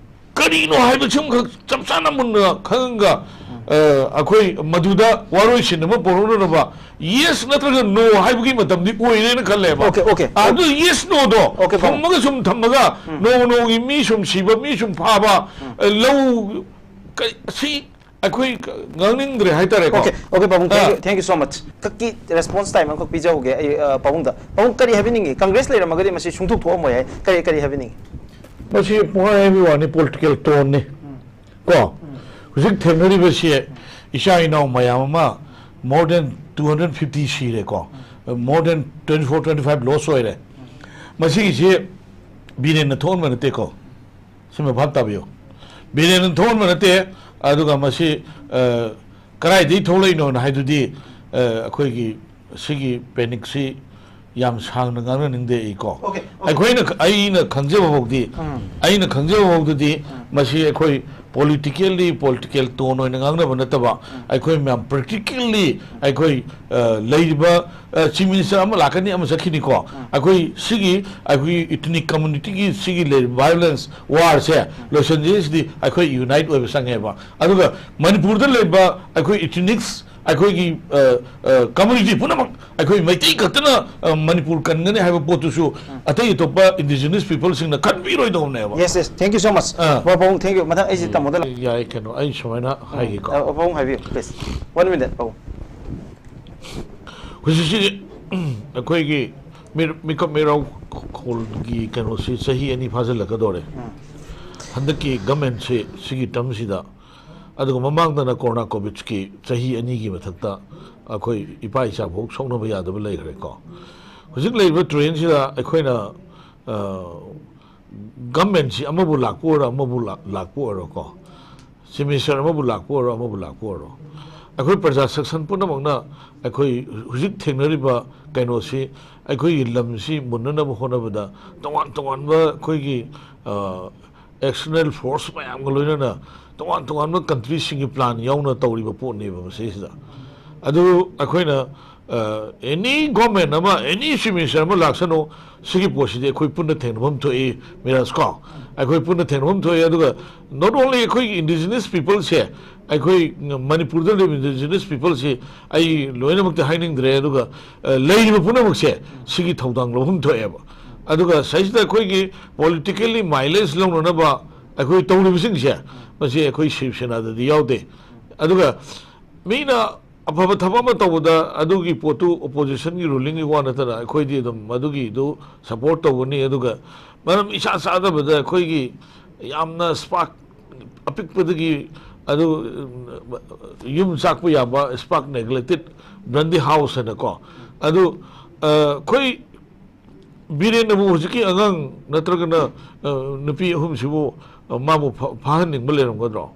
ꯀꯔꯤꯅꯣ ꯍꯥꯏꯕꯁꯤꯃꯈꯛ ꯆꯞ ꯆꯥꯅ ꯃꯨꯟꯅ ꯈꯪꯉꯒ, ꯑ, ꯑꯩꯈꯣꯏ ꯃꯗꯨꯗ ꯋꯥꯔꯣꯏꯁꯤꯟ ꯑꯃ ꯄꯨꯔꯛꯅꯅꯕ yes ꯅꯠꯇ꯭ꯔꯒ no ꯍꯥꯏꯕꯒꯤ ꯃꯇꯝꯗꯤ ꯑꯣꯏꯔꯦꯅ ꯈꯜꯂꯦꯕ꯫ Okay, okay. ꯑꯗꯨ yes noꯗꯣ Okay, ꯄꯥꯕꯨꯡ꯫ ꯊꯝꯃꯒ ꯁꯨꯝ ꯊꯝꯃꯒ ꯅꯣꯡꯃ ꯅꯣꯡꯃꯒꯤ ꯃꯤ ꯁꯨꯝ ꯁꯤꯕ, ꯃꯤ ꯁꯨꯝ ꯐꯥꯕ, ꯑ, ꯂꯧ ꯀ-, ꯁꯤ ꯑꯩꯈꯣꯏ ꯉꯥꯡꯅꯤꯡꯗ꯭ꯔꯦ ꯍꯥꯏꯇꯥꯔꯦꯀꯣ꯫ Okay, okay, ꯄꯥꯕꯨꯡ, thank you, ah. Thank you so much꯫ ꯈꯛꯀꯤ response time ꯑꯃꯈꯛ ꯄꯤꯖꯍꯧꯒꯦ ꯑꯩ, ꯑ, ꯄꯥꯕꯨꯡꯗ꯫ ꯄꯥꯕꯨꯡ, ꯀꯔꯤ ꯍꯥꯏꯕꯤꯅꯤꯡꯉꯤ? Congress ꯂꯩꯔꯝꯃꯒꯗꯤ ꯃꯁꯤ ꯁꯨꯡꯊꯣꯛ ꯊꯣꯛꯑꯝꯃꯣꯏ ꯍꯥꯏ꯫ ꯀꯔꯤ, ꯀꯔꯤ ꯍꯥꯏꯕꯤꯅꯤꯡꯉꯤ? ꯃꯁꯤ ꯄꯨꯡꯍꯥꯏ ꯍꯥꯏꯕꯒꯤ ꯋꯥꯅꯤ, political toneꯅꯤ꯫ ꯀꯣ? ꯍꯧꯖꯤꯛ ꯊꯦꯡꯅꯔꯤꯕꯁꯤ ꯏꯆꯥ ꯏꯅꯥꯎ ꯃꯌꯥꯝ ꯑꯃ more than two hundred fifty ꯁꯤꯔꯦꯀꯣ꯫ More than twenty four, twenty five loss ꯑꯣꯏꯔꯦ꯫ ꯃꯁꯤꯒꯤꯁꯤ ꯕꯤꯔꯦꯟꯅ ꯊꯣꯛꯍꯟꯕ ꯅꯠꯇꯦꯀꯣ꯫ ꯁꯤꯃ ꯚꯥꯞ ꯇꯥꯕꯤꯌꯨ꯫ ꯕꯤꯔꯦꯟꯅ ꯊꯣꯛꯍꯟꯕ ꯅꯠꯇꯦ, ꯑꯗꯨꯒ ꯃꯁꯤ, ꯑ, ꯀꯗꯥꯏꯗꯒꯤ ꯊꯣꯛꯂꯛꯏꯅꯣꯅ ꯍꯥꯏꯗꯨꯗꯤ, ꯑ, ꯑꯩꯈꯣꯏꯒꯤ ꯁꯤꯒꯤ panic ꯁꯤ ꯌꯥꯝ ꯁꯥꯡꯅ ꯉꯥꯡꯅꯅꯤꯡꯗꯦ ꯑꯩꯀꯣ꯫ Okay, okay꯫ ꯑꯩꯈꯣꯏꯅ, ꯑꯩꯅ ꯈꯪꯖꯕ ꯐꯥꯎꯗꯤ, ꯎꯝ꯫ ꯑꯩꯅ ꯈꯪꯖꯕ ꯐꯥꯎꯗꯗꯤ ꯎꯝ꯫ ꯃꯁꯤ ꯑꯩꯈꯣꯏ politically, political tone ꯑꯣꯏꯅ ꯉꯥꯡꯅꯕ ꯅꯠꯇꯕ, ꯎꯝ꯫ ꯑꯩꯈꯣꯏ ꯃꯌꯥꯝ practically ꯑꯩꯈꯣꯏ, ꯑ, ꯂꯩꯔꯤꯕ, ꯑ, Chief Minister ꯑꯃ ꯂꯥꯛꯀꯅꯤ, ꯑꯃ ꯆꯠꯈꯤꯅꯤꯀꯣ꯫ ꯎꯝ꯫ ꯑꯩꯈꯣꯏ ꯁꯤꯒꯤ, ꯑꯩꯈꯣꯏꯒꯤ ethnic communityꯒꯤ ꯁꯤꯒꯤ ꯂꯩꯔꯤꯕ violence, warꯁꯦ ꯎꯝ꯫ ꯂꯣꯏꯁꯤꯟꯖꯩꯁꯤꯗꯤ ꯑꯩꯈꯣꯏ unite ꯑꯣꯏꯕ ꯆꯪꯉꯦꯕ꯫ ꯑꯗꯨꯒ ꯃꯅꯤꯄꯨꯔꯗ ꯂꯩꯕ ꯑꯩꯈꯣꯏ ethnics, ꯑꯩꯈꯣꯏꯒꯤ, ꯑ, ꯑ, community ꯄꯨꯝꯅꯃꯛ ꯑꯩꯈꯣꯏ ꯃꯩꯇꯩ ꯈꯛꯇꯅ, ꯑ, ꯃꯅꯤꯄꯨꯔ ꯀꯟꯒꯅꯤ ꯍꯥꯏꯕ ꯄꯣꯠꯇꯨꯁꯨ ꯎꯝ꯫ ꯑꯇꯩ ꯑꯇꯣꯞꯄ indigenous peopleꯁꯤꯡꯅ ꯈꯟꯕꯤꯔꯣꯏꯗꯧꯕꯅꯦꯕ꯫ Yes, yes, thank you so much꯫ ꯑꯥ꯫ ꯄꯥꯕꯨꯡ, thank you꯫ ꯃꯊꯪ ꯑꯩꯁꯦ ꯇꯥꯃꯣꯗ ꯂꯥꯛ- ꯌꯥꯏ, ꯀꯩꯅꯣ, ꯑꯩ ꯁꯨꯃꯥꯏꯅ ꯎꯝ꯫ ꯍꯥꯏꯒꯦꯀꯣ꯫ ꯑ, ꯄꯥꯕꯨꯡ ꯍꯥꯏꯕꯤꯌꯨ, please꯫ One minute, ꯄꯥꯕꯨꯡ꯫ ꯍꯧꯖꯤꯛꯁꯤ ꯑꯩꯈꯣꯏꯒꯤ ꯃꯤ-, ꯃꯤꯀꯞ ꯃꯤꯔꯥꯎ ꯈꯣꯜꯒꯤ ꯀꯩꯅꯣꯁꯤ ꯆꯍꯤ ꯑꯅꯤ ꯐꯥꯖꯤꯜꯂꯛꯀꯗꯧꯔꯦ꯫ ꯎꯝ꯫ ꯍꯟꯗꯛꯀꯤ governmentꯁꯤ, ꯁꯤꯒꯤ termꯁꯤꯗ ꯑꯗꯨꯒ ꯃꯃꯥꯡꯗꯅ ꯀꯣꯔꯣꯅꯥ ꯀꯣꯚꯤꯗꯀꯤ ꯆꯍꯤ ꯑꯅꯤꯒꯤ ꯃꯊꯛꯇ ꯑꯩꯈꯣꯏ ꯏꯄꯥ ꯏꯆꯥ ꯐꯥꯎ ꯁꯣꯛꯅꯕ ꯌꯥꯗꯕ ꯂꯩꯈ꯭ꯔꯦꯀꯣ꯫ ꯍꯧꯖꯤꯛ ꯂꯩꯔꯤꯕ ꯇ꯭ꯔꯦꯟꯁꯤꯗ ꯑꯩꯈꯣꯏꯅ, ꯑ, ꯒꯚꯔꯟꯃꯦꯟꯁꯤ ꯑꯃꯕꯨ ꯂꯥꯛꯄ ꯑꯣꯏꯔꯣ, ꯑꯃꯕꯨ ꯂꯥꯛ-, ꯂꯥꯛꯄ ꯑꯣꯏꯔꯣꯀꯣ, ꯆꯤꯐ ꯃꯤꯅꯤꯁꯇꯔ ꯑꯃꯕꯨ ꯂꯥꯛꯄ ꯑꯣꯏꯔꯣ, ꯑꯃꯕꯨ ꯂꯥꯛꯄ ꯑꯣꯏꯔꯣ, ꯑꯩꯈꯣꯏ ꯄ꯭ꯔꯖꯥ ꯁꯦꯛꯁꯟ ꯄꯨꯝꯅꯃꯛꯅ ꯑꯩꯈꯣꯏ ꯍꯧꯖꯤꯛ ꯊꯦꯡꯅꯔꯤꯕ ꯀꯩꯅꯣꯁꯤ, ꯑꯩꯈꯣꯏꯒꯤ ꯂꯝꯁꯤ ꯃꯨꯟꯅꯅꯕ ꯍꯣꯠꯅꯕꯗ ꯇꯣꯉꯥꯟ ꯇꯣꯉꯥꯟꯕ ꯑꯩꯈꯣꯏꯒꯤ, ꯑ, ꯑꯦꯛꯁꯇꯔꯅꯦꯜ ꯐꯣꯔꯁ ꯃꯌꯥꯝꯒ ꯂꯣꯏꯅꯅ ꯇꯣꯉꯥꯟ ꯇꯣꯉꯥꯟꯕ ꯀꯟꯇ꯭ꯔꯤꯁꯤꯡꯒꯤ ꯄ꯭ꯂꯥꯟ ꯌꯥꯎꯅ ꯇꯧꯔꯤꯕ ꯄꯣꯠꯅꯦꯕ ꯃꯁꯤꯁꯤꯗ꯫ ꯑꯗꯨ ꯑꯩꯈꯣꯏꯅ, ꯑ, ꯑꯦꯅꯤ ꯒꯣꯔꯃꯦꯟ ꯑꯃ, ꯑꯦꯅꯤ ꯆꯤꯐ ꯃꯤꯅꯤꯁꯇꯔ ꯑꯃ ꯂꯥꯛꯁꯅꯨ, ꯁꯤꯒꯤ ꯄꯣꯠꯁꯤꯗꯤ ꯑꯩꯈꯣꯏ ꯄꯨꯟꯅ ꯊꯦꯡꯅꯐꯝ ꯊꯣꯛꯏ, ꯃꯤꯔꯥꯖ ꯀꯣ꯫ ꯑꯩꯈꯣꯏ ꯄꯨꯟꯅ ꯊꯦꯡꯅꯐꯝ ꯊꯣꯛꯏ꯫ ꯑꯗꯨꯒ not only ꯑꯩꯈꯣꯏꯒꯤ indigenous peopleꯁꯦ, ꯑꯩꯈꯣꯏ ꯃꯅꯤꯄꯨꯔꯗ ꯂꯩꯕ indigenous peopleꯁꯤ ꯑꯩ ꯂꯣꯏꯅꯃꯛꯇꯤ ꯍꯥꯏꯅꯤꯡꯗ꯭ꯔꯦ, ꯑꯗꯨꯒ, ꯑ, ꯂꯩꯔꯤꯕ ꯄꯨꯝꯅꯃꯛꯁꯦ ꯁꯤꯒꯤ ꯊꯧꯗꯥꯡ ꯂꯧꯐꯝ ꯊꯣꯛꯑꯦꯕ꯫ ꯑꯗꯨꯒ ꯁꯤꯗꯩꯁꯤꯗ ꯑꯩꯈꯣꯏꯒꯤ politically mileage ꯂꯧꯅꯅꯕ ꯑꯩꯈꯣꯏ ꯇꯧꯔꯤꯕꯁꯤꯡꯁꯦ, ꯃꯁꯤ ꯑꯩꯈꯣꯏ ꯁꯤꯕ ꯁꯦꯅꯥꯗꯗꯤ ꯌꯥꯎꯗꯦ꯫ ꯑꯗꯨꯒ ꯃꯤꯅ ꯑꯐꯕ ꯊꯕꯛ ꯑꯃ ꯇꯧꯕꯗ ꯑꯗꯨꯒꯤ ꯄꯣꯠꯇꯨ oppositionꯒꯤ, rulingꯒꯤ ꯋꯥ ꯅꯠꯇꯅ ꯑꯩꯈꯣꯏꯗꯤ ꯑꯗꯨꯝ ꯃꯗꯨꯒꯤꯗꯨ support ꯇꯧꯒꯅꯤ꯫ ꯑꯗꯨꯒ ꯃꯔꯝ ꯏꯆꯥ ꯆꯥꯗꯕꯗ ꯑꯩꯈꯣꯏꯒꯤ ꯌꯥꯝꯅ spark ꯑꯄꯤꯛꯄꯗꯒꯤ ꯑꯗꯨ, ꯌꯨꯝ ꯆꯥꯛꯄ ꯌꯥꯕ spark neglected brandy house ꯍꯥꯏꯅꯀꯣ꯫ ꯑꯗꯨ, ꯑ, ꯑꯩꯈꯣꯏ ꯕꯤꯔꯦꯟꯅꯕꯨ ꯍꯧꯖꯤꯛꯀꯤ ꯑꯉꯥꯡ ꯅꯠꯇ꯭ꯔꯒꯅ, ꯑ, ꯅꯨꯄꯤ ꯑꯍꯨꯝꯁꯤꯕꯨ, ꯑ, ꯃꯥꯕꯨ ꯐꯥ-, ꯐꯥꯍꯟꯅꯤꯡꯕ ꯂꯩꯔꯝꯒꯗ꯭ꯔꯣ?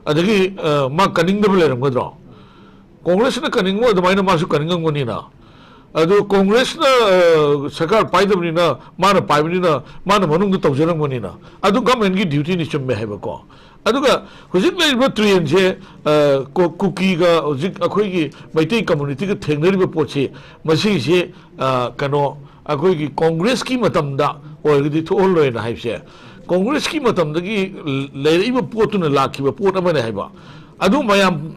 ꯑꯗꯒꯤ, ꯑ, ꯃꯥ ꯀꯟꯅꯤꯡꯗꯕ ꯂꯩꯔꯝꯒꯗ꯭ꯔꯣ? ꯀꯣꯡꯒ꯭ꯔꯦꯁꯅ ꯀꯟꯅꯤꯡꯕ ꯑꯗꯨꯃꯥꯏꯅ ꯃꯥꯁꯨ ꯀꯟꯅꯤꯡꯉꯝꯒꯅꯤꯅ꯫ ꯑꯗꯨ ꯀꯣꯡꯒ꯭ꯔꯦꯁꯅ, ꯑ, ꯁꯔꯀꯥꯔ ꯄꯥꯏꯗꯕꯅꯤꯅ, ꯃꯥꯅ ꯄꯥꯏꯕꯅꯤꯅ ꯃꯥꯅ ꯃꯅꯨꯡꯗ ꯇꯧꯖꯔꯝꯒꯅꯤꯅ꯫ ꯑꯗꯨ ꯒꯚꯔꯟꯃꯦꯟꯒꯤ dutyꯅꯤ, ꯆꯨꯝꯃꯦ ꯍꯥꯏꯕꯀꯣ꯫ ꯑꯗꯨꯒ ꯍꯧꯖꯤꯛ ꯂꯩꯔꯤꯕ ꯇ꯭ꯔꯦꯟꯁꯦ, ꯑ, ꯀꯨ-, ꯀꯨꯀꯤꯒ ꯍꯧꯖꯤꯛ ꯑꯩꯈꯣꯏꯒꯤ ꯃꯩꯇꯩ communityꯒ ꯊꯦꯡꯅꯔꯤꯕ ꯄꯣꯠꯁꯤ, ꯃꯁꯤꯁꯦ, ꯑ, ꯀꯩꯅꯣ, ꯑꯩꯈꯣꯏꯒꯤ ꯀꯣꯡꯒ꯭ꯔꯦꯁꯀꯤ ꯃꯇꯝꯗ ꯑꯣꯏꯔꯒꯗꯤ ꯊꯣꯛꯍꯜꯂꯣꯏꯅ ꯍꯥꯏꯕꯁꯦ, ꯀꯣꯡꯒ꯭ꯔꯦꯁꯀꯤ ꯃꯇꯝꯗꯒꯤ ꯂꯩꯔꯛꯏꯕ ꯄꯣꯠꯇꯨꯅ ꯂꯥꯛꯈꯤꯕ ꯄꯣꯠ ꯑꯃꯅꯦ ꯍꯥꯏꯕ꯫ ꯑꯗꯨ ꯃꯌꯥꯝ,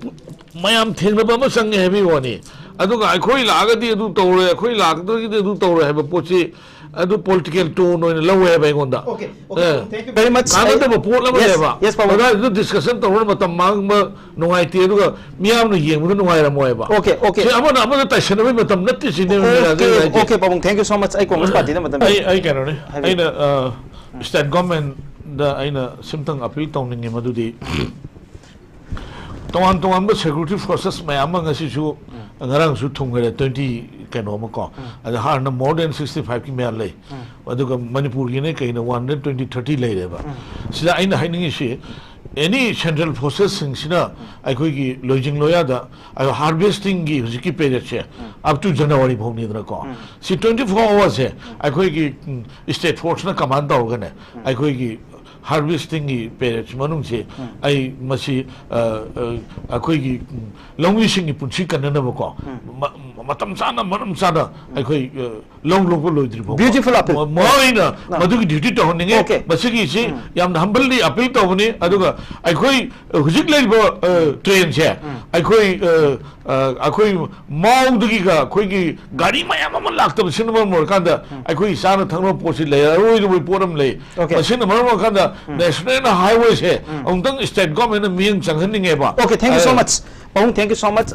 ꯃꯌꯥꯝ ꯊꯦꯡꯅꯕ ꯑꯃ ꯆꯪꯉꯦ ꯍꯥꯏꯕꯒꯤ ꯋꯥꯅꯤ꯫ ꯑꯗꯨꯒ ꯑꯩꯈꯣꯏ ꯂꯥꯛꯑꯒꯗꯤ ꯑꯗꯨ ꯇꯧꯔꯣꯏ, ꯑꯩꯈꯣꯏ ꯂꯥꯛꯇ꯭ꯔꯒꯗꯤ ꯑꯗꯨ ꯇꯧꯔꯣꯏ ꯍꯥꯏꯕ ꯄꯣꯠꯁꯤ ꯑꯗꯨ political tone ꯑꯣꯏꯅ ꯂꯧꯋꯦ ꯍꯥꯏꯕ ꯑꯩꯉꯣꯟꯗ꯫ Okay, okay, A, thank you very much. ꯀꯥꯟꯅꯗꯕ ꯄꯣꯠ ꯑꯃꯅꯦꯕ꯫ Yes, yes, ꯄꯥꯕꯨꯡ꯫ ꯑꯗꯨꯗ discussion ꯇꯧꯔꯒ ꯃꯇꯝ ꯃꯥꯡꯕ ꯅꯨꯡꯉꯥꯏꯇꯦ, ꯑꯗꯨꯒ ꯃꯤꯌꯥꯝꯅ ꯌꯦꯡꯕꯗ ꯅꯨꯡꯉꯥꯏꯔꯝꯃꯣꯏꯕ꯫ Okay, okay. ꯁꯤ ꯑꯃꯅ ꯑꯃꯗ ꯇꯥꯏꯁꯟꯅꯕꯒꯤ ꯃꯇꯝ ꯅꯠꯇꯦ ꯁꯤꯅꯦꯕ ꯑꯩꯅ ꯍꯥꯏꯖꯔꯤꯁꯦ꯫ Okay, okay, ꯄꯥꯕꯨꯡ, thank you so much. ꯑꯩ ꯀꯣꯡꯒ꯭ꯔꯦꯁ ꯄꯥꯔꯇꯤꯗ ꯃꯇꯝ ꯑꯩ, ꯑꯩ ꯀꯩꯅꯣꯅꯦ, ꯍꯥꯏꯕꯤꯌꯨ꯫ ꯑꯩꯅ, ꯑ, state governmentꯗ ꯑꯩꯅ ꯁꯤꯝꯇꯪ appeal ꯇꯧꯅꯤꯡꯉꯦ, ꯃꯗꯨꯗꯤ ꯇꯣꯉꯥꯟ ꯇꯣꯉꯥꯟꯕ security forces ꯃꯌꯥꯝ ꯑꯃ ꯉꯁꯤꯁꯨ, ꯉꯔꯥꯡꯁꯨ ꯊꯨꯡꯈꯔꯦ, twenty ꯀꯩꯅꯣ ꯑꯃ ꯀꯣ꯫ ꯑꯗ ꯍꯥꯟꯅ more than sixty five ꯀꯤ ꯃꯌꯥ ꯂꯩ꯫ ꯑꯗꯨꯒ ꯃꯅꯤꯄꯨꯔꯒꯤꯅ ꯀꯩꯅꯣ one hundred twenty, thirty ꯂꯩꯔꯦꯕ꯫ ꯁꯤꯗ ꯑꯩꯅ ꯍꯥꯏꯅꯤꯡꯉꯤꯁꯤ, any central forces ꯁꯤꯡꯁꯤꯅ ꯑꯩꯈꯣꯏꯒꯤ ꯂꯣꯏꯖꯤꯡ ꯂꯣꯌꯥꯗ, ꯑ, harvesting ꯒꯤ ꯍꯧꯖꯤꯛꯀꯤ period say up to January ꯐꯥꯎꯅꯤꯗꯅꯀꯣ꯫ ꯁꯤ twenty four hours ꯁꯦ ꯑꯩꯈꯣꯏꯒꯤ, ꯎꯝ, state force ꯅ command ꯇꯧꯔꯒꯅꯦ, ꯑꯩꯈꯣꯏꯒꯤ harvesting ꯒꯤ period ꯁꯤ ꯃꯅꯨꯡꯁꯤ ꯑꯩ ꯃꯁꯤ, ꯑ, ꯑ, ꯑꯩꯈꯣꯏꯒꯤ, ꯎꯝ, ꯂꯧꯃꯤꯁꯤꯡꯒꯤ ꯄꯨꯟꯁꯤ ꯀꯟꯅꯅꯕꯀꯣ, ꯃ-, ꯃꯇꯝ ꯆꯥꯅ, ꯃꯔꯝ ꯆꯥꯅ ꯑꯩꯈꯣꯏ, ꯑ, ꯂꯧ ꯂꯣꯛꯄ ꯂꯣꯏꯗ꯭ꯔꯤ ꯐꯥꯎꯕ Beautiful appeal. ꯃ-, ꯃꯈꯣꯏꯅ ꯑ꯫ ꯃꯗꯨꯒꯤ duty ꯇꯧꯍꯟꯅꯤꯡꯉꯤ꯫ Okay. ꯃꯁꯤꯒꯤꯁꯤ ꯌꯥꯝꯅ humbly appeal ꯇꯧꯕꯅꯤ꯫ ꯑꯗꯨꯒ ꯑꯩꯈꯣꯏ ꯍꯧꯖꯤꯛ ꯂꯩꯔꯤꯕ, ꯑ, train ꯁꯦ ꯑꯩꯈꯣꯏ, ꯑ, ꯑ, ꯑꯩꯈꯣꯏ ꯃꯥꯎꯗꯒꯤꯒ ꯑꯩꯈꯣꯏꯒꯤ ꯒꯥꯔꯤ ꯃꯌꯥꯝ ꯑꯃ ꯂꯥꯛꯇꯕꯁꯤꯅ ꯃꯔꯝ ꯑꯣꯏꯔꯀꯥꯟꯗ ꯑꯩꯈꯣꯏ ꯆꯥꯅ ꯊꯛꯅꯕ ꯄꯣꯠꯁꯤ ꯂꯩꯔꯔꯣꯏꯗꯕꯒꯤ ꯄꯣꯠ ꯑꯃ ꯂꯩ꯫ Okay. ꯃꯁꯤꯅ ꯃꯔꯝ ꯑꯣꯏꯔꯀꯥꯟꯗ national highway ꯁꯦ ꯑꯃꯨꯛꯇꯪ state government ꯅ ꯃꯤꯠꯌꯦꯡ ꯆꯪꯍꯟꯅꯤꯡꯉꯦꯕ꯫ Okay, thank you so ꯑ, much. ꯄꯥꯕꯨꯡ, thank you so much.